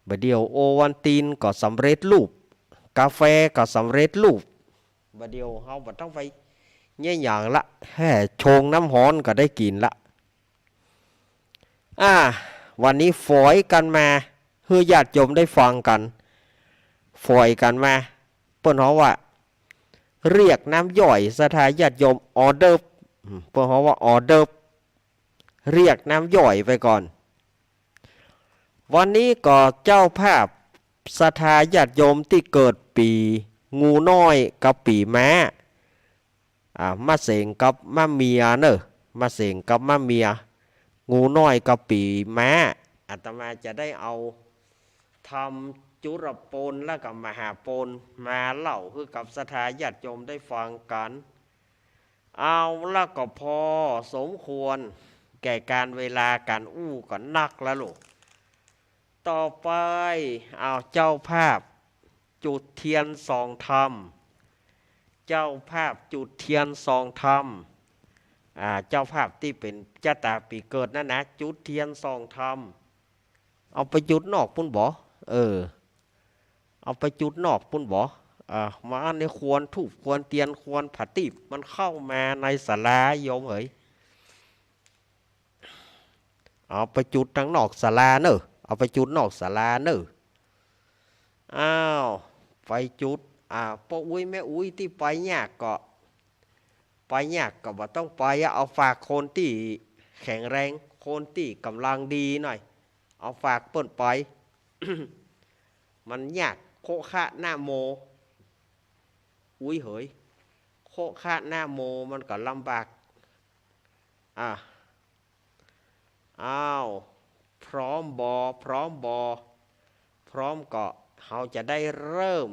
บ่าเดี่ยวโอวัลตินก็สำเร็จรูป กาแฟก็สำเร็จรูป บ่าเดี่ยวเฮาบ่ต้องไปเยียะหยังละ แฮ่ชงน้ำฮ้อนก็ได้กิ๋นละ อ่า วันนี้ฝอยกั๋นมา หื้อญาติโยมได้ฟังกั๋น ฝอยกั๋นมา เปิ้นฮ้องว่า เรียกน้ำย่อย ศรัทธาญาติโยม ออเดิร์ฟ อืม เปิ้นฮ้องว่าออเดิร์ฟ เรียกน้ำย่อยไปก่อน วันนี้ก็เจ้าภาพศรัทธาญาติโยมตี้เกิดปี๋งูน้อยกับปี๋ม้า อ่า มะเสงกับมะเมียเน่อ มะเสงกับมะเมีย งูน้อยกับปี๋ม้า อาตมาจะได้เอาธรรมจุลโปนและก็มหาโปนมาเล่าหื้อกับศรัทธาญาติโยมได้ฟังกั๋น เอาละก็พอสมควรแก่ก๋านเวลา ก๋านอู้ก็นักแล้วลูก ต่อไป เอาเจ้าภาพจุดเทียนส่องธรรม เจ้าภาพจุดเทียนส่องธรรม อ่า เจ้าภาพตี้เป๋นจะต๋าปี๋เกิดนั้นนะ จุดเทียนส่องธรรม เอาไปจุดนอกปู้นบ่ เออ เอาไปจุดนอกปู้นบ่ อ่า มาในควรธูปควรเตียนควรผาตี้ มันเข้ามาในศาลาโยมเหย เอาไปจุดตังนอกศาลาเน่อ เอาไปจุดนอกศาลาเน่อ อ้าว ไปจุด อ่า ป้ออุ๊ยแม่อุ๊ยตี้ไปยากก็ ไปยากก็บ่ต้องไปอะ เอาฝากคนตี้แข็งแรง คนตี้ก๋ำลังดีหน่อย เอาฝากเปิ้นไป มันยาก โคะคะนะโม อุ๊ยเหย โคะคะนะโมมันก็ลำบาก อ่ะ อ้าว พร้อมบ่ พร้อมบ่ พร้อมก็เฮาจะได้เริ่ม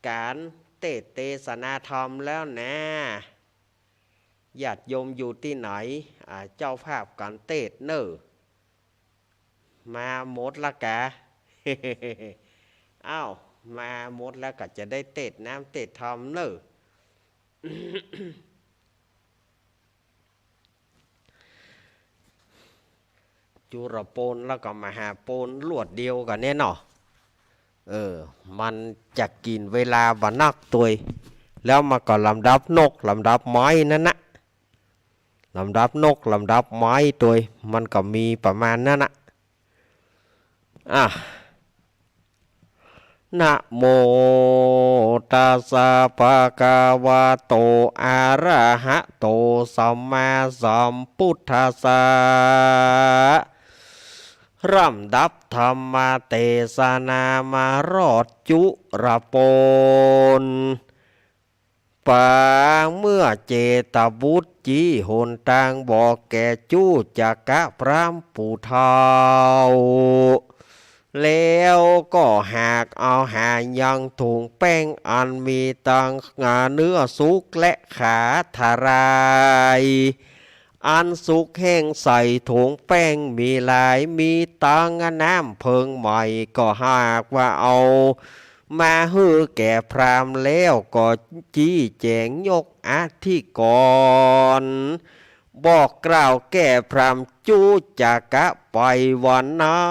ก๋านเตสน์เตสนาธรรมแล้วนะ ญาติโยมอยู่ตี้ไหน อ่า เจ้าภาพก๋านเตสน์เน่อ มาหมดละกา อ้าว มาหมดแล้วก็จะได้เตสน์น้ำเตสน์ธรรมเน่อ จุลโปนแล้วก็มหาโปนลวดเดียวกั๋นเนี่ยเนาะ เออ มันจะกิ๋นเวลาบ่นักตวย แล้วมันก็ลำดับนกลำดับไม้นั่นนะ ลำดับนกลำดับไม้ตวย มันก็มีประมาณนั้นนะ อ่ะ นะโมตัสสะ ภะคะวะโต อะระหะโต สัมมาสัมพุทธัสสะ ลำดับธรรมเตสนามารอดจุลโปน ป๋าเมื่อเจตบุตรจี้หนตางบอกแก่จุ๊จักกะพราหมณ์ผู้เฒ่า แล้วก็หากเอาหายังถุงแป้งอันมีตังเนื้อสุกและขาทะลาย อันสุกแห้งใส่ถุงแป้งมีลาย มีตังน้ำเผิงใหม่ ก็หากว่าเอามาหื้อแก่พราหมณ์แล้ว ก็จี้แจ๋งยกอธิกรณ์ บอกกล่าวแก่พราหมณ์จุ๊จักกะไปวันนั้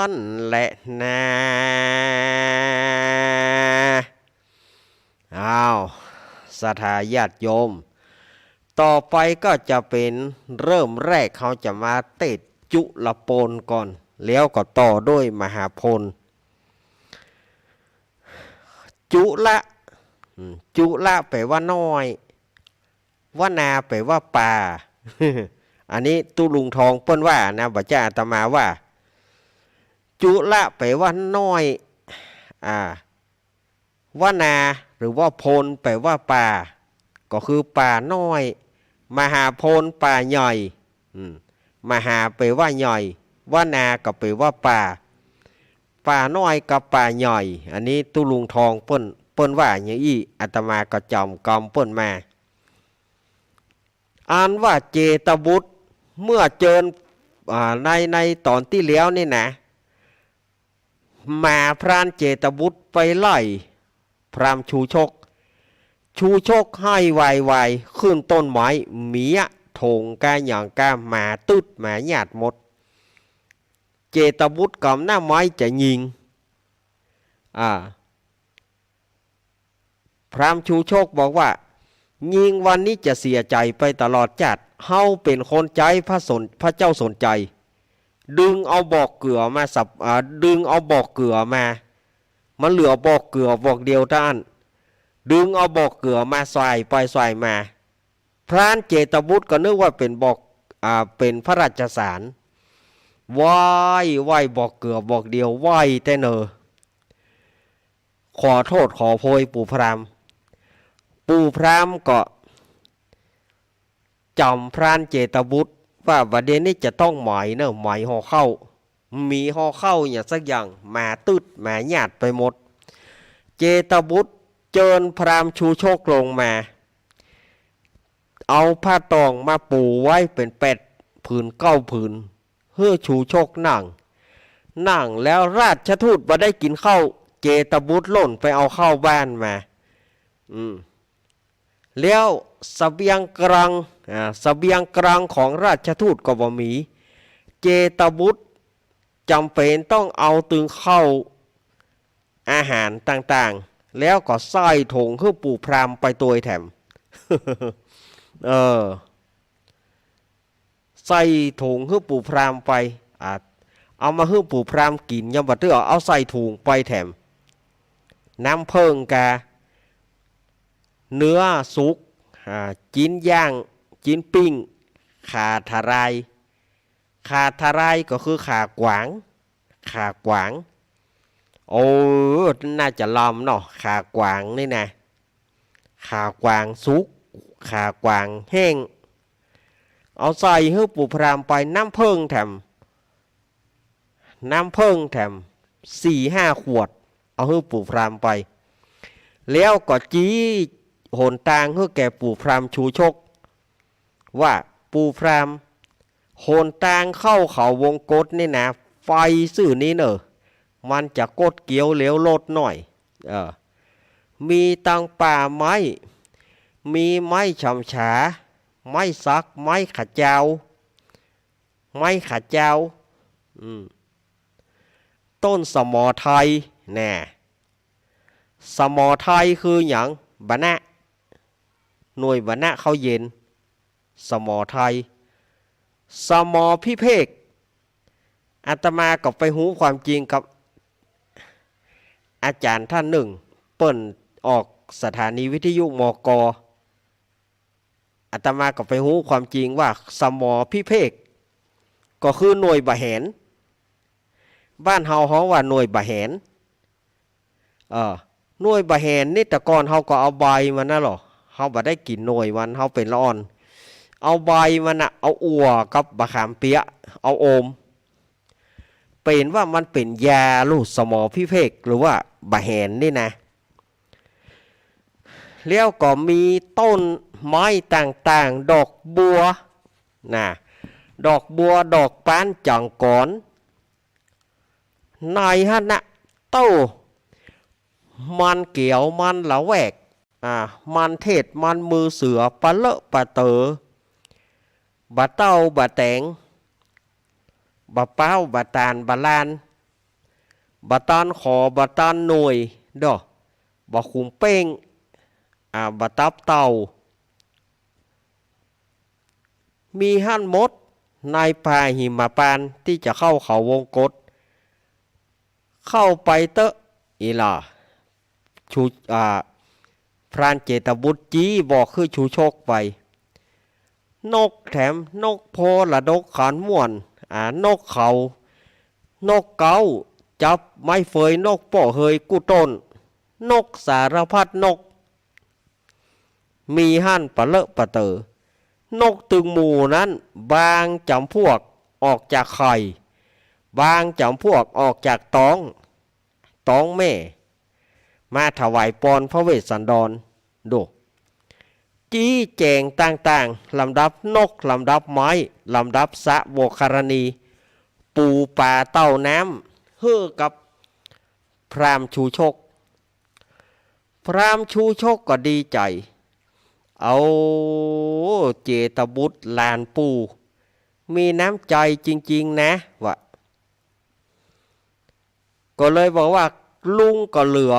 นแหละนา อ้าว ศรัทธาญาติโยม ต่อไปก็จะเป๋นเริ่มแรก เฮาจะมาเตสน์จุลโปนก่อน แล้วก็ต่อด้วยมหาโปน จุละ อืม จุละแป๋ว่าน้อย วนาแป๋ว่าป่า อันนี้ตุ๊ลุงทองเปิ้นว่านะ บ่ใจ้อาตมาว่า จุละแป๋ว่าน้อย อ่า วนาหรือว่าโปนแป๋ว่าป่า ก็คือป่าน้อย มหาโปนป่าใหญ่ อืม มหาแป๋ว่าใหญ่ วนาก็แป๋ว่าป่า ป่าน้อยกับป่าใหญ่ อันนี้ตุ๊ลุงทองเปิ้น เปิ้นว่าอย่างอี้ อาตมาก็จ๋ำกำเปิ้นมา อันว่าเจตบุตร เมื่อเจิญ อ่า ใน ในต๋อนตี้แล้วนี่นะ หมาพรานเจตบุตรไปไล่พราหมณ์ชูชก ชูชกไห้วายวาย ขึ้นต้นไม้ เมียถงก้าหยังก้า หมาตึ๊ดหมาหยาดหมด เจตบุตรกำหน้าไม้จะยิง อ่า พราหมณ์ชูชกบอกว่า ยิงวันนี้จะเสียใจ๋ไปตลอดจาติ เฮาเป๋นคนใจ๊พระสน พระเจ้าสนชัย ดึงเอาบอกเกื่อมาสับ อ่า ดึงเอาบอกเกื่อมา มันเหลือบอกเกื่อบอกเดียวเต้าอั้น ดึงเอาบอกเกื่อมาใส่ไปใส่มา พรานเจตบุตรก็นึกว่าเป๋นบอก อ่า เป๋นพระราชสาร ไหว้ ไหว้บอกเกื่อบอกเดียว ไหว้แต๊เน่อ ขอโต้ษขอโพยปู่พราหมณ์ ปู่พราหมณ์ก็จ๋ำพรานเจตบุตรว่า บ่าเดี่ยวนี้จะต้องไหมเน่อ ไหมห่อข้าว บ่มีห่อข้าวหยังสักอย่าง หมาตึ๊ดหมาหยาดไปหมด เจตบุตรเจิญพราหมณ์ชูชกลงมา เอาผ้าตองมาปูไว้เป๋นแปดผืนเก้าผืน หื้อชูชกนั่ง นั่งแล้วราชทูตบ่ได้กิ๋นข้าว เจตบุตรล่นไปเอาข้าวบ้านมา อืม แล้วเสบียงกลาง อ่า เสบียงกลางของราชทูตก็บ่มี เจตบุตรจ๋ำเป๋นต้องเอาตึงข้าว อาหารต่างๆ แล้วก็ใส่ถุงหื้อปู่พราหมณ์ไปตวยแถม เออ ใส่ถุงหื้อปู่พราหมณ์ไป อ่า เอามาหื้อปู่พราหมณ์กิ๋น ยังบ่เตื้อ เอาใส่ถุงไปแถม น้ำเผิ้งกา เนื้อสุก อ่า จิ๊นย่าง จิ๊นปิ้ง ข่าทะลาย ข่าทะลายก็คือข่ากวาง ข่ากวาง โอ้ น่าจะลำเนาะ ข่ากวางนี่นะ ข่ากวางสุก ข่ากวางแห้ง เอาใส่หื้อปู่พราหมณ์ไป น้ำเผิ้งแถม น้ำเผิ้งแถม สี่ห้าขวด เอาหื้อปู่พราหมณ์ไป แล้วก็จี๊หนตางหื้อแก่ปู่พราหมณ์ชูชก ว่า ปู่พราหมณ์ หนตางเข้าเขาวงกตนี่นะ ไปซื่อนี้เน่อ มันจะคดเคี้ยวเหลวลดหน้อย เออ มีตังป่าไม้ มีไม้ฉ่ำฉา ไม้สัก ไม้ขะเจ้า ไม้ขะเจ้า อืม ต้นสมอไทย แน่ สมอไทยคือหยัง บรรณะ หน่วยบรรณะข้าวเย็น สมอไทย สมอพิเภก อาตมาก็ไปฮู้ความจริงกับอาจ๋ารย์ต้านนึ่ง เปิ้นออกสถานีวิทยุ มก. อาตมาก็ไปฮู้ความจริงว่า สมอพิเภก ก็คือหน่วยบ่าแหน บ้านเฮาฮ้องว่าหน่วยบ่าแหน เออ หน่วยบ่าแหนนี่แต่ก่อนเฮาก็เอาใบมันน่ะเหรอ เฮาบ่ได้กิ๋นหน่วยมัน เฮาเป๋นละอ่อน เอาใบมันน่ะ เอาอั่วกับบ่าขามเปียะ เอาอม เป๋นว่ามันเป๋นยาลูก สมอพิเภก หรือว่าบ่าแหนนี่นะ แล้วก็มีต้นไม้ต่างๆ ดอกบัว นะ ดอกบัว ดอกป๊านจ๋างกร ในหั้นน่ะ เต้า มันเขียว มันละแวก อ่า มันเทศ มันมือเสือ ปะเลอะปะเต๋อ บ่าเต้า บ่าแต๋ง บ่าป๊าว บ่าตาล บ่าลาน บ่าตาลขอ บ่าตาลหน่วย ดอก บ่าขุมเป้ง อ่า บ่าตับเต่า มีหั้นหมด ในป่าหิมพานต์ตี้จะเข้าเขาวงกต เข้าไปเต๊อะ อี้ล่ะ ชู อ่า พรานเจตบุตรจี๊บอกหื้อชูชกไป นกแถม นกโพระดกขานม่วน อ่า นกเขา นกเก๊า จับไม้เฟย นกเปาะเฮยกู้ต้น นกสารพัดนก มีหั้นปะเลอะปะเต๋อ นกตึงหมู่นั้น บางจ๋ำพวกออกจากไข่ บางจ๋ำพวกออกจากต๊อง ต๊องแม่ มาถวายปอนพระเวสสันดร ดู จี๊แจ๋งต่างๆ ลำดับนก ลำดับไม้ ลำดับสะโวคารณี ปู๋ป๋าเต้าน้ำ หื้อกับพราหมณ์ชูชก พราหมณ์ชูชกก็ดีใจ๋ เอา เจตบุตรหลานปู่ มีน้ำใจ๋จริงๆ นะ ว่า ก็เลยบอกว่า ลุงก็เหลือ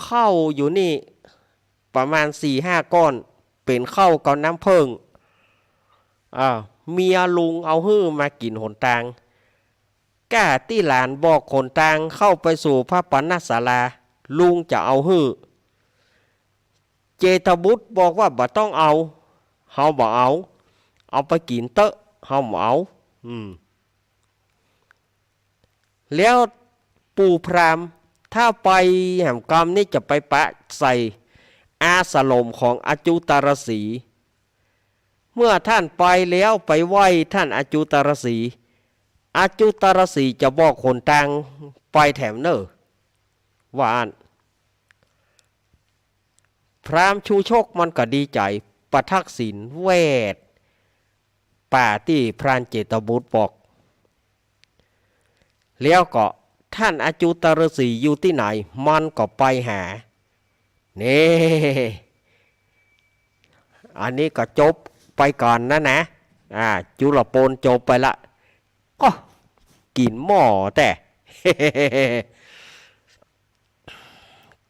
ข้าวอยู่นี่ประมาณสี่ห้าก้อน เป๋นข้าวกับน้ำเผิ้ง อ่า เมียลุงเอาหื้อมากิ๋นหนตาง ก้าตี้หลานบอกหนตางเข้าไปสู่พระปณศาลา ลุงจะเอาหื้อ เจตบุตรบอกว่า บ่ต้องเอา เฮาบ่เอา เอาไปกิ๋นเต๊อะ เฮาบ่เอา อืม แล้วปู่พราหมณ์ ถ้าไปแหมกำนี้จะไปปะใส่อาสรมของอจุตรสีห์ เมื่อท่านไปแล้วไปไหว้ท่านอจุตรสีห์ อจุตรสีห์จะบอกหนตางไปแถมเน่อ ว่าอั้น พราหมณ์ชูชกมันก็ดีใจ๋ ประทักษิณแวด ป่าตี้พรานเจตบุตรบอก แล้วก็ท่านอจุตรสีห์อยู่ตี้ไหน มันก็ไปหา นี่ อันนี้ก็จบไปก่อนนะนะ อ่า จุลโปนจบไปละ ก็กิ๋นหม้อแต่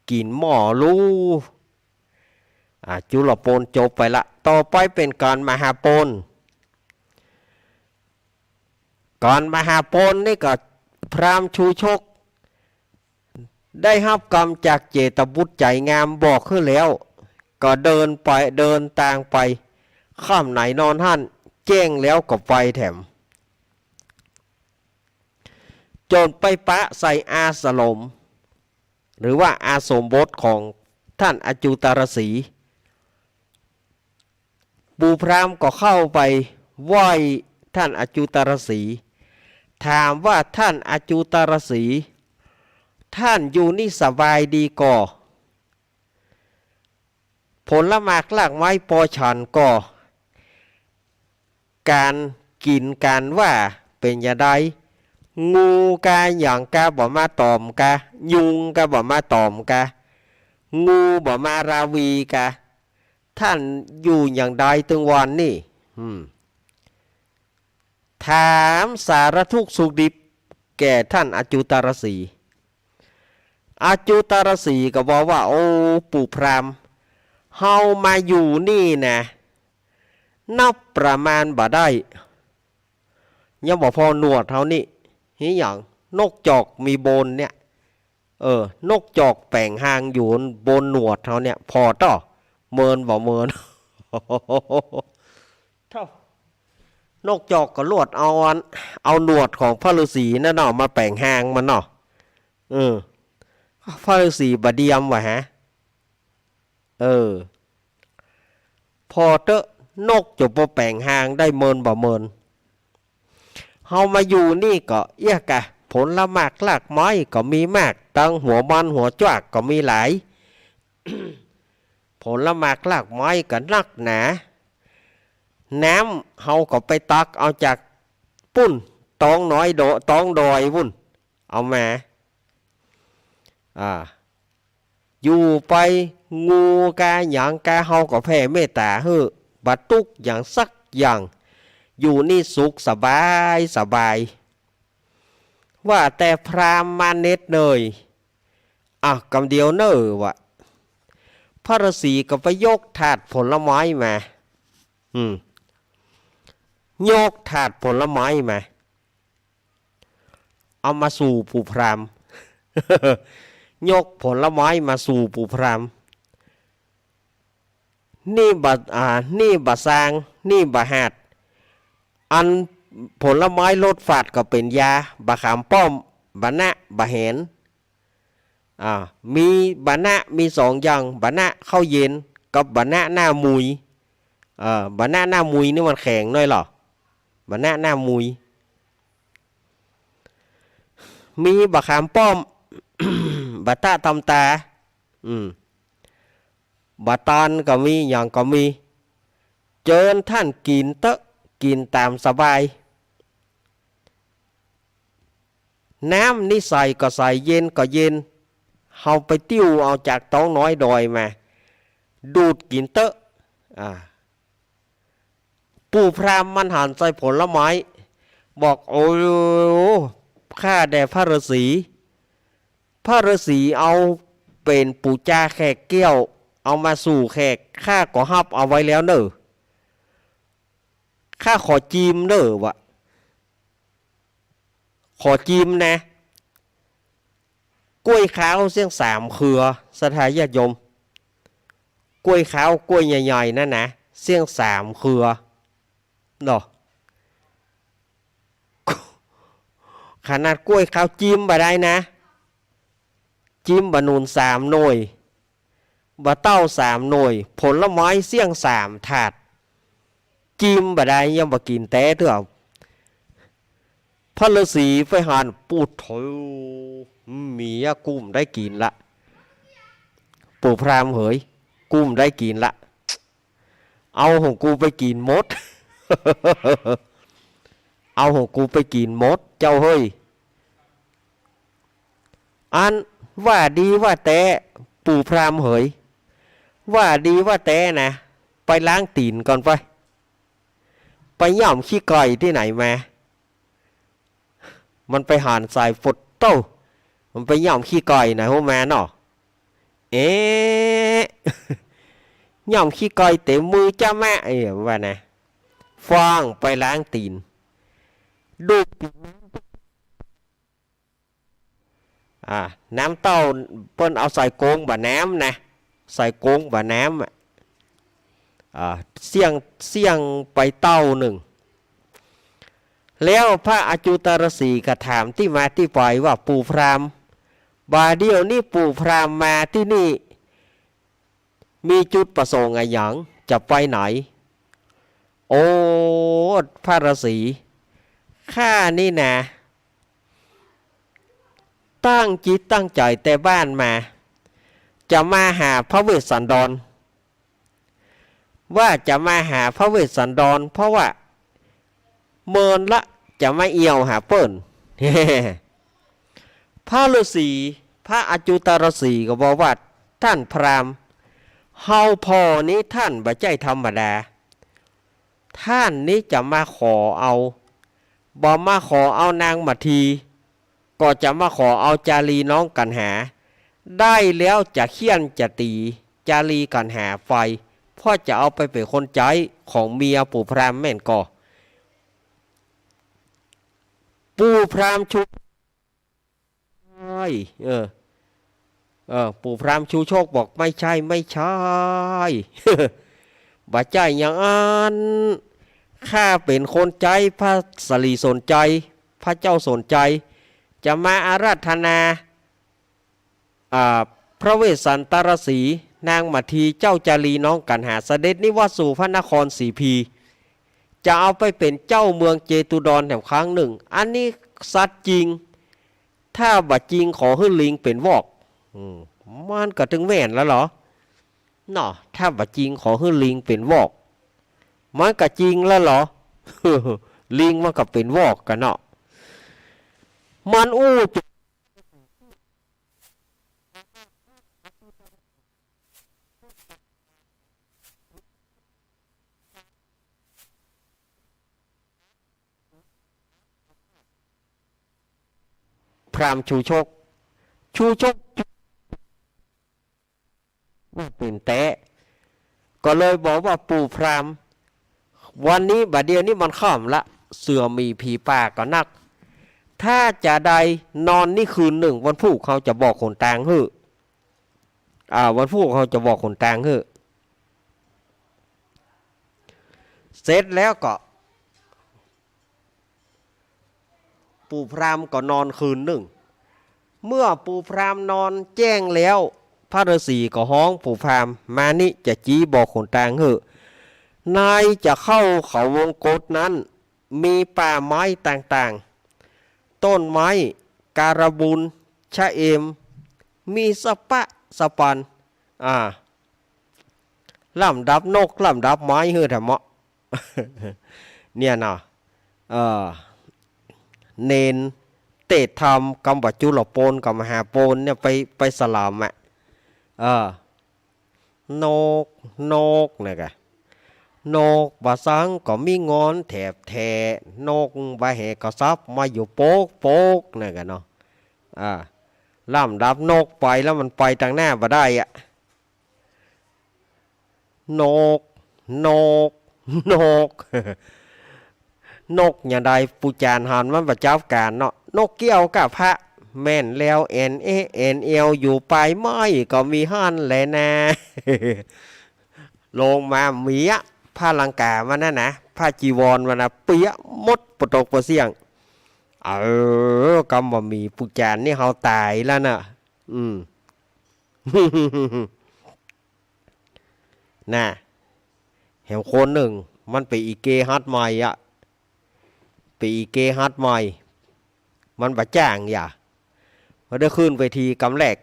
กิ๋นหม้อลู อ่า จุลโปนจบไปละ ต่อไปเป๋นก๋านมหาโปน ก๋านมหาโปนนี่ก็พราหมณ์ชูชก ได้ฮับกำจากเจตบุตรใจ๋งามบอกหื้อแล้ว ก็เดินไป เดินตางไป ค่ำไหนนอนหั้น แจ้งแล้วก็ไปแถม จ๋นไปปะใส่อาสรม หรือว่าอาสมบทของท่านอจุตรสีห์ ปู่พราหมณ์ก็เข้าไปไหว้ท่านอจุตรสีห์ ถามว่า ท่านอจุตรสีห์ ท่านอยู่นี่สบายดีก่อ ผลหมากรากไม้ปอฉันก่อ ก๋านกิ๋นก๋านว่าเป๋นจะใด งูกาหยังกาบ่มาตอมกา ยุงกาบ่มาตอมกา งูบ่มาราวีกา ท่านอยู่อย่างใดตึงวันนี้ อืม ถามสารทุกข์สุขดิบแก่ท่านอจุตรสีห์ อจุตรสีห์ก็บอกว่า โอ้ ปู่พราหมณ์ เฮามาอยู่นี่นะ นับประมาณบ่ได้ ยังบ่พอหนวดเฮานี่ หิหยัง นกจอกมีบนเนี่ย เออ นกจอกแป๋งฮางอยู่บนหนวดเฮาเนี่ย ผ่อเต๊อะ เมินบ่เมิน เท่า นกจอกก็ลวดเอาอัน เอาหนวดของพระฤาษีนั่นเนาะ มาแป๋งฮางมันเนาะ เออ พระฤาษีบ่เดียมวะฮะ เออ ผ่อเต๊อะ นกจะบ่แป๋งฮางได้เมินบ่เมิน เฮามาอยู่นี่ก็เอี้ยกะ ผลหมากรากไม้ก็มีมาก ตังหัวมันหัวจวักก็มีหลาย ผลหมากรากไม้ก็นักหนา น้ำเฮาก็ไปตักเอาจากปุ้น ตองน้อยโด ตองดอยปุ้น เอามา อ่า อยู่ไป งูกาหยังกา เฮาก็แผ่เมตต๋าหื้อ บ่ตุ๊กหยังสักอย่าง อยู่นี่สุขสบายสบาย ว่าแต่พราหมณ์มาเหน็ดเหนื่อย อ่ะ กำเดียวเน่อวะ พระฤาษีก็ไปยกถาดผลไม้มา อืม ยกถาดผลไม้มา เอามาสู่ปู่พราหมณ์ ยกผลไม้มาสู่ปู่พราหมณ์ นี่บ่า อ่า นี่บ่าซาง นี่บ่าหาด อันผลไม้รสฝาดก็เป๋นยา บ่าขามป้อม บ่านะ บ่าแหน อ่า มีบ่านะ มีสองอย่าง บ่านะข้าวเย็น กับบ่านะหน้ามุย เอ่อ บ่านะหน้ามุยนี่มันแข็งหน้อยเหรอ บ่านะหน้ามุย มีบ่าขามป้อม บ่าตะตำตา อืม บ่าตาลก็มี หยังก็มี เจิญท่านกิ๋นเต๊อะ กิ๋นต๋ามสบาย น้ำนี่ใสก็ใส เย็นก็เย็น เฮาไปติ้วเอาจากตองน้อยดอยมา ดูดกิ๋นเต๊อะ อ่า ปู่พราหมณ์มันหันใส่ผลไม้ บอก โอ้ ข้าแด่พระฤาษี พระฤาษีเอาเป๋นปู๋จาแขกแก้ว เอามาสู่แขก ข้าก็ฮับเอาไว้แล้วเน่อ ข้าขอจิมเน่อวะ ขอจิมนะ กล้วยขาวเสี้ยงสามเครือ ศรัทธาญาติโยม กล้วยขาวกล้วยใหญ่ๆ นั่นนะ เสี้ยงสามเครือ เนาะ ขนาดกล้วยขาวจิมบ่ได้นะ จิมบ่หนุนสามหน่วย บ่เต้าสามหน่วย ผลไม้เสี้ยงสามถาด จิมบ่ได้ ยังบ่กิ๋นแต๊เตื้อ พระฤาษีไปหัน ปู๊ดโธ่ เมียกูบ่ได้กิ๋นละ ปู่พราหมณ์เหย กูบ่ได้กิ๋นละ เอาของกูไปกิ๋นหมด เอาของกูไปกิ๋นหมด เจ้าเฮย อันว่าดีว่าแต๊ ปู่พราหมณ์เหย ว่าดีว่าแต๊นะ ไปล้างตี๋นก่อนไป ไปย่ำขี้ก่อยตี้ไหนมา มันไปหันใส่ ปู๊ดโธ่ มันไปย่ำขี้ก่อยนะ ฮู้มาเนาะ เอ๊ะ ย่ำขี้ก่อยเต็มมือจ้าแม่ เอ้ย ว่านะ ฟ้องไปล้างตี๋น ดูด อ่า น้ำเต้าเปิ้นเอาใส่โกงบ่าน้ำนะ ใส่โกงบ่าน้ำอะ อ่า เสี้ยง เสี้ยงไปเต้านึ่ง แล้วพระอจุตรฤาษีก็ถามตี้มาตี้ไปว่า ปู่พราหมณ์ บ่าเดี่ยวนี้ปู่พราหมณ์มาตี้นี่ มีจุดประสงค์อะหยัง จะไปไหน โอ้ พระฤาษี ข้านี่นะ ตั้งจิตตั้งใจ๋แต่บ้านมา จะมาหาพระเวสสันดร ว่าจะมาหาพระเวสสันดร เพราะว่าเมินละ จะมาเอี่ยวหาเปิ้น พระฤาษี พระอจุตรฤาษีก็บอกว่า ต้านพราหมณ์ เฮาผ่อนี้ต้านบ่ใจ้ธรรมดา ต้านนี้จะมาขอเอา บ่มาขอเอานางมัทที ก็จะมาขอเอาจารีน้องกัณหา ได้แล้วจะเฆี่ยนจะตี๋จารีกัณหาไป เพราะจะเอาไปเป๋นคนใจ๊ของเมียปู่พราหมณ์แม่นก่อ ปู่พราหมณ์ชู ใช่ เออ เออ ปู่พราหมณ์ชูโชคบอก ไม่ใช่ ไม่ใช่ บ่ใจ้อย่างอั้น ข้าเป๋นคนใจ๊พระศรีสนชัย พระเจ้าสนชัย จะมาอาราธนา อ่า พระเวสสันตรฤาษี นางมัทที เจ้าจารีน้องกัณหา เสด็จนิวัตสู่พระนครสีพี จะเอาไปเป๋นเจ้าเมืองเจตุดรแถมครั้งนึ่ง อันนี้สัจจริง ถ้าบ่จริงขอหื้อลิงเป๋นวอก อืม มันก็ตึงแม่นแล้วเหรอ เนาะ ถ้าบ่จริงขอหื้อลิงเป๋นวอก มันก็จริงแล้วเหรอ ลิงมันก็เป๋นวอกกั๋นเนาะ มันอู้จุ พราหมณ์ชูโชค ชูโชค ว่าเป๋นแต๊ ก็เลยบอกว่า ปู่พราหมณ์ วันนี้บ่าเดี่ยวนี้มันค่ำละ เสือหมีผีป่าก็นัก ถ้าจาใดนอนนี่คืนนึ่ง วันพูกเฮาจะบอกหนตางหื้อ อ่า วันพูกเฮาจะบอกหนตางหื้อ เสร็จแล้วก็ ปู่พราหมณ์ก็นอนคืนนึ่ง เมื่อปู่พราหมณ์นอนแจ้งแล้ว พระฤาษีก็ฮ้องปู่พราหมณ์ มานี่จะจี๊บอกหนตางหื้อ นายจะเข้าเขาวงกตนั้น มีป่าไม้ต่างๆ ต้นไม้ การบูล ชะเอม มีสะปะสะปัน อ่า ลำดับนก ลำดับไม้หื้อแถมเหมาะ เนี่ยเนาะ เออ เณรเตศน์ธรรม กำบ่จุลโปน กำมหาโปนเนี่ย ไป ไปสลามอะ เออ นก นกนะกะ นกบ่าสังก็มีงอนแถบแถ นกบ่าแหกก็สับมาอยู่โป๊กโป๊กนะกะเนาะ อ่า ลำดับนกไปแล้วมันไปตางหน้าบ่ได้อะ นก นก นก นกอย่างใด ปู่จ๋ารย์หันมันบ่จับก๋านเนาะ นกเกี้ยวกับพระ แม่นแล้ว แอ่นเอ๊ะแอ่นแอ่วอยู่ปลายไม้ก็มีหั้นแหละนา ลงมาเมีย ผ้าลังกามันน่ะนะ ผ้าจีวรมันน่ะ เปียะหมดปะตกปะเสี้ยง เออ กำบ่มีปุจจานนี่เฮาต๋ายแล้วน่ะ อืม น่ะ แหมคนนึ่ง มันเป๋นอีเกหัดใหม่อะ เป๋นอีเกหัดใหม่ มันบ่จ้างหยัง บ่ได้ขึ้นเวทีกำแรก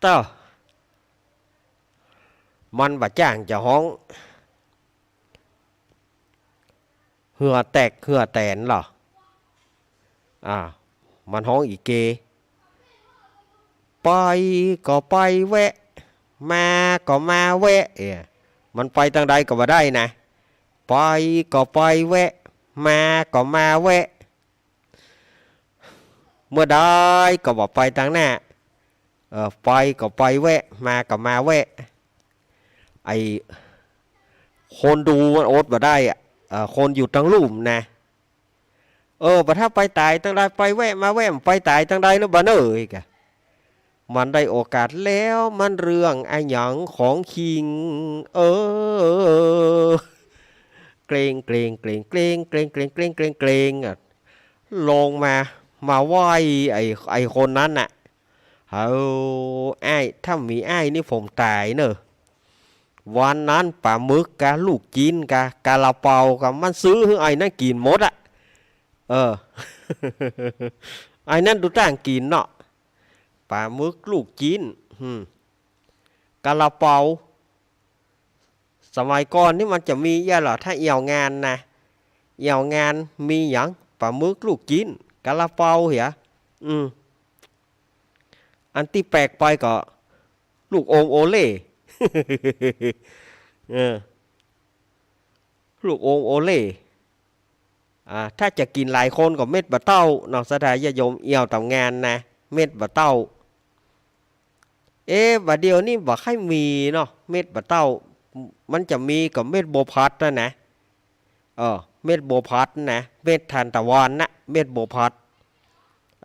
เต้า มันบ่จ้างจะฮ้อง เหื่อแตกเหื่อแตนเหรอ อ่า มันฮ้องอีเก ไปก็ไปแวะ มาก็มาแวะ เอ้ย มันไปตางใดก็บ่ได้นะ ไปก็ไปแวะ มาก็มาแวะ เมื่อใดก็บ่ไปตางหน้า เออ ไปก็ไปแวะ มาก็มาแวะ ไอ้คนดูมันอดบ่ได้อะ เออ คนอยู่ตางลุ่มนะ เออ บ่ถ้าไปต๋ายตางใด ไปแวะมาแวะ ไปต๋ายตางใดเนาะ บ่าเน่อ อีกอะ มันได้โอกาสแล้ว มันเรื่องอะหยังของคิง เออ เกรง เกรง เกรง เกรง เกรง เกรง เกรง เกรง เกรง อะ ลงมา มาไหว้ไอ้ ไอ้คนนั้นน่ะ เฮา อ้าย ถ้ามีอ้ายนี่ผมต๋ายเน่อ วันนั้นป๋าหมึกกับลูกจิ๊นกับกาลาเปากับมันซื้อหื้อไอ้นั้นกิ๋นหมดอะ เออ ไอ้นั้นดูต้างกิ๋นเนาะ ป๋าหมึก ลูกจิ๊น อืม กาลาเปา สมัยก่อนนี่มันจะมีหยังเหรอ ถ้าแอ่วงานนะ แอ่วงานมีหยัง ป๋าหมึก ลูกจิ๊น กาลาเปาเหีย อืม อันตี้แปลกไปก็ ลูกอมโอเล่ เออ ลูกอมโอเล่ อ่า ถ้าจะกิ๋นหลายคนก็เม็ดบ่าเต้าเนาะ ศรัทธาญาติโยม แอ่วต๋ามงานนะ เม็ดบ่าเต้า เอ๊ะ บ่าเดี่ยวนี้บ่ใค่มีเนาะ เม็ดบ่าเต้า มันจะมีก็เม็ดบัวผัดนั่นนะ เออ เม็ดบัวผัดนะ เม็ดทานตะวันนะ เม็ดบัวผัด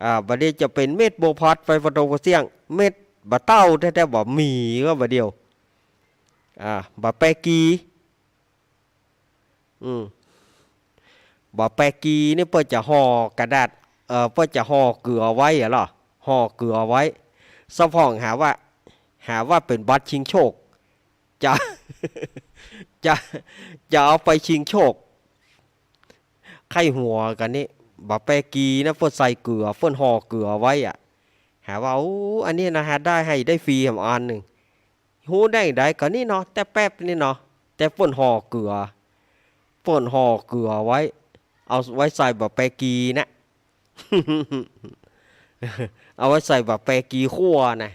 อ่า บ่าเดี่ยวจะเป๋นเม็ดบัวผัดไปปะตงปะเสี้ยง เม็ดบ่าเต้าแต๊ๆ บ่มีก็บ่าเดี่ยว อ่า บ่าแปกี อืม บ่าแปกีนี่เปิ้นจะห่อกระดาษ เอ่อ เปิ้นจะห่อเกือไว้อะเหรอ ห่อเกือไว้ สะพ่องหาว่า หาว่าเป๋นบัตรชิงโชค จะ จะ จะเอาไปชิงโชค ใค่หัวกั๋นนี่ บ่าแปกีนะ เปิ้นใส่เกือ เปิ้นห่อเกือไว้อะ หาว่า โอ้ อันนี้นะ หาได้ หื้อได้ฟรีแหมอันนึ่ง ฮู้ได้ใดก็นี่เนาะ แต่แป๊บนี่เนาะ แต่เปิ้นห่อเกือ เปิ้นห่อเกือไว้ เอาไว้ใส่บ่าแปกีนะ เอาไว้ใส่บ่าแปกีขั่วนะ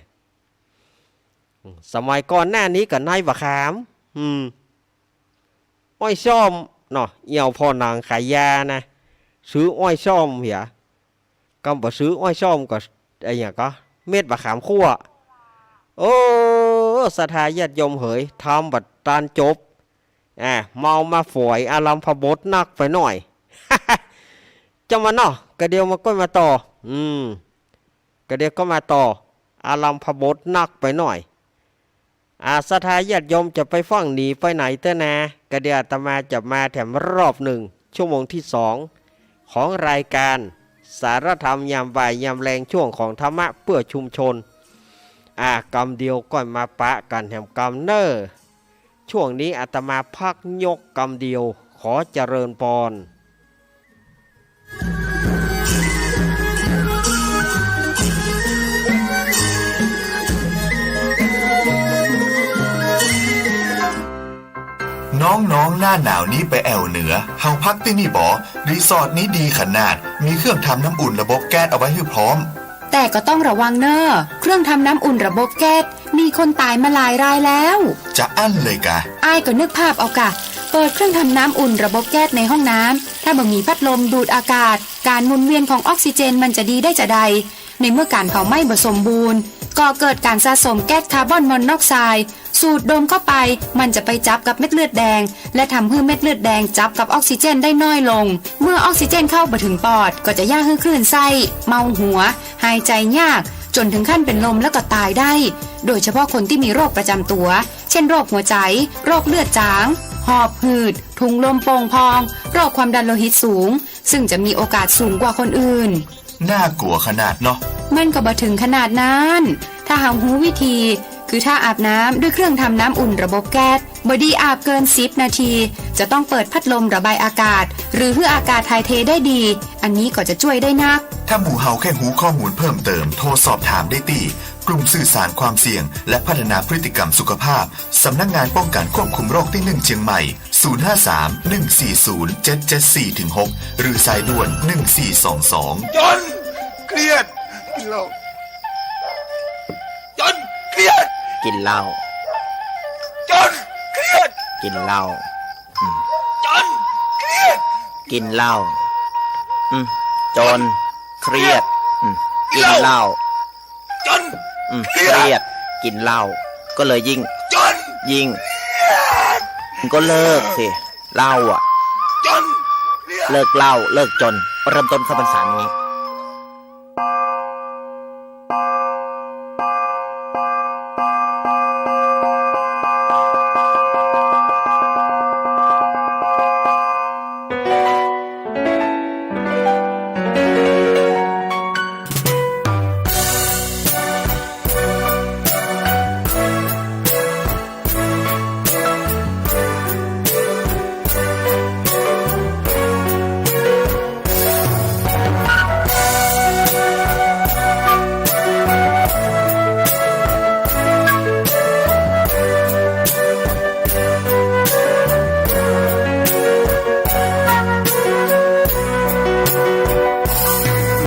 สมัยก่อนหน้านี้ก็ในบ่าขาม อืม อ้อยส้มเนาะ แอ่วผ่อหนังขายยานะ ซื้ออ้อยส้มเหีย กำบ่ซื้ออ้อยส้มก็ ไอ้หยังก็ เม็ดบ่าขามขั่ว โอ้ ศรัทธาญาติโยมเหย ทำบ่าตานจบ อ่า เมามาฝอย อารัมภบทนักไปหน่อย จ้ามันเนาะ กะเดี่ยวมาก้อยมาต่อ อืม กะเดี่ยวก็มาต่อ อารัมภบทนักไปหน่อย อ่า ศรัทธาญาติโยมจะไปฟั่งหนีไปไหนเต๊อะนา กะเดี่ยวอาตมาจะมาแถมรอบนึ่ง ชั่วโมงตี้สอง ของรายการสารธรรมยามบ่ายยามแลง ช่วงของธรรมะเพื่อชุมชน อ่า กำเดี่ยวก้อยมาปะกั๋นแถมกำเน่อ ช่วงนี้อาตมาพักยกกำเดี่ยว ขอเจริญปอน น้องๆ หน้าหนาวนี้ไปแอ่วเหนือ เฮาพักตี้นี่บ่ รีสอร์ทนี้ดีขนาด มีเครื่องทำน้ำอุ่นระบบแก๊สเอาไว้หื้อพร้อม แต่ก็ต้องระวังเน่อ เครื่องทำน้ำอุ่นระบบแก๊ส มีคนต๋ายมาหลายรายแล้ว จะอั้นเลยกา อ้ายก็นึกภาพเอากา เปิดเครื่องทำน้ำอุ่นระบบแก๊สในห้องน้ำ ถ้าบ่มีพัดลมดูดอากาศ ก๋านหมุนเวียนของออกซิเจนมันจะดีได้จาใด ในเมื่อก๋านเผาไหม้บ่สมบูรณ์ ก่อเกิดก๋านสะสมแก๊สคาร์บอนมอนอกไซด์ สูดดมเข้าไป มันจะไปจับกับเม็ดเลือดแดง และทำหื้อเม็ดเลือดแดงจับกับออกซิเจนได้น้อยลง เมื่อออกซิเจนเข้าบ่เถิงปอด ก็จะเยียะหื้อคลื่นไส้ เมาหัว หายใจ๋ยาก จ๋นเถิงขั้นเป๋นลมแล้วก็ต๋ายได้ โดยเฉพาะคนตี้มีโรคประจ๋ำตั๋ว เช่น โรคหัวใจ๋ โรคเลือดจ๋าง หอบหืด ถุงลมโป่งพอง โรคความดันโลหิตสูง ซึ่งจะมีโอกาสสูงกว่าคนอื่น น่ากลัวขนาดเนาะ มันก็บ่เถิงขนาดนั้น ถ้าเฮาฮู้วิธี คือถ้าอาบน้ำด้วยเครื่องทำน้ำอุ่นระบบแก๊ส บ่ดีอาบเกินสิบนาที จะต้องเปิดพัดลมระบายอากาศ หรือหื้ออากาศถ่ายเทได้ดี อันนี้ก็จะจ้วยได้นัก ถ้าหมู่เฮาแค่ฮู้ข้อมูลเพิ่มเติม โทรสอบถามได้ตี้ กลุ่มสื่อสารความเสี่ยง และพัฒนาพฤติกรรมสุขภาพ สำนักงานป้องกันควบคุมโรคตี้หนึ่งเชียงใหม่ ศูนย์ห้าสาม หนึ่งสี่ศูนย์ เจ็ดเจ็ดสี่ ถึง หก หรือสายด่วน หนึ่งสี่สองสอง จ๋น เครียด กิ๋นเหล้า จ๋น เครียด กิ๋นเหล้า จ๋น เครียด กิ๋นเหล้า อืม จ๋น เครียด กิ๋นเหล้า อืม จ๋น เครียด อืม กิ๋นเหล้า จ๋น อืม เครียด เครียด กิ๋นเหล้า ก็เลยยิ่ง จ๋น ยิ่ง จ๋น ก็เลิกสิ เหล้าอะ จ๋น เครียด เลิกเหล้า เลิกจ๋น เริ่มต้นเข้าพรรษานี้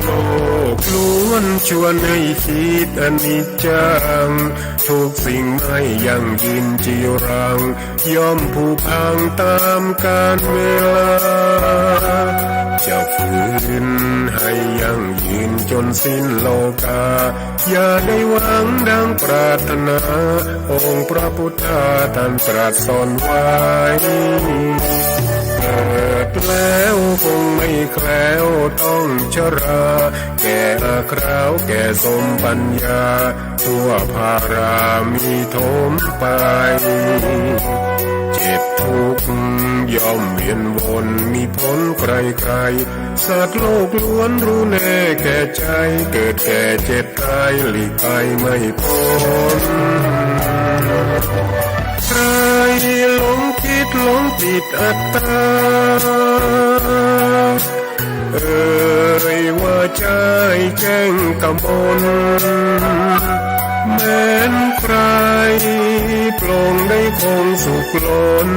โลกล้วนชวนให้คิดอนิจจัง ทุกสิ่งไม่ยั่งยืนจีรัง ย่อมผุพังตามกาลเวลา จะฝืนให้ยั่งยืนจนสิ้นโลกา อย่าได้หวังดังปรารถนา องค์พระพุทธาท่านตรัสสอนไว้ เกิดแล้วคงไม่แคล้วต้องชรา แก่อาคราวแก่สมปัญญา ทั่วพารามีถมไป เจ็บทุกข์ย่อมเวียนวนมีผลใครๆ สัตว์โลกล้วนรู้แน่แก่ใจ เกิดแก่เจ็บตายหลีกไปไม่พ้น ใครหลงคิดหลงผิดอัตตา เอ่ยว่าใจ้แจ้งกมล แม้นใครปลงได้คงสุขล้น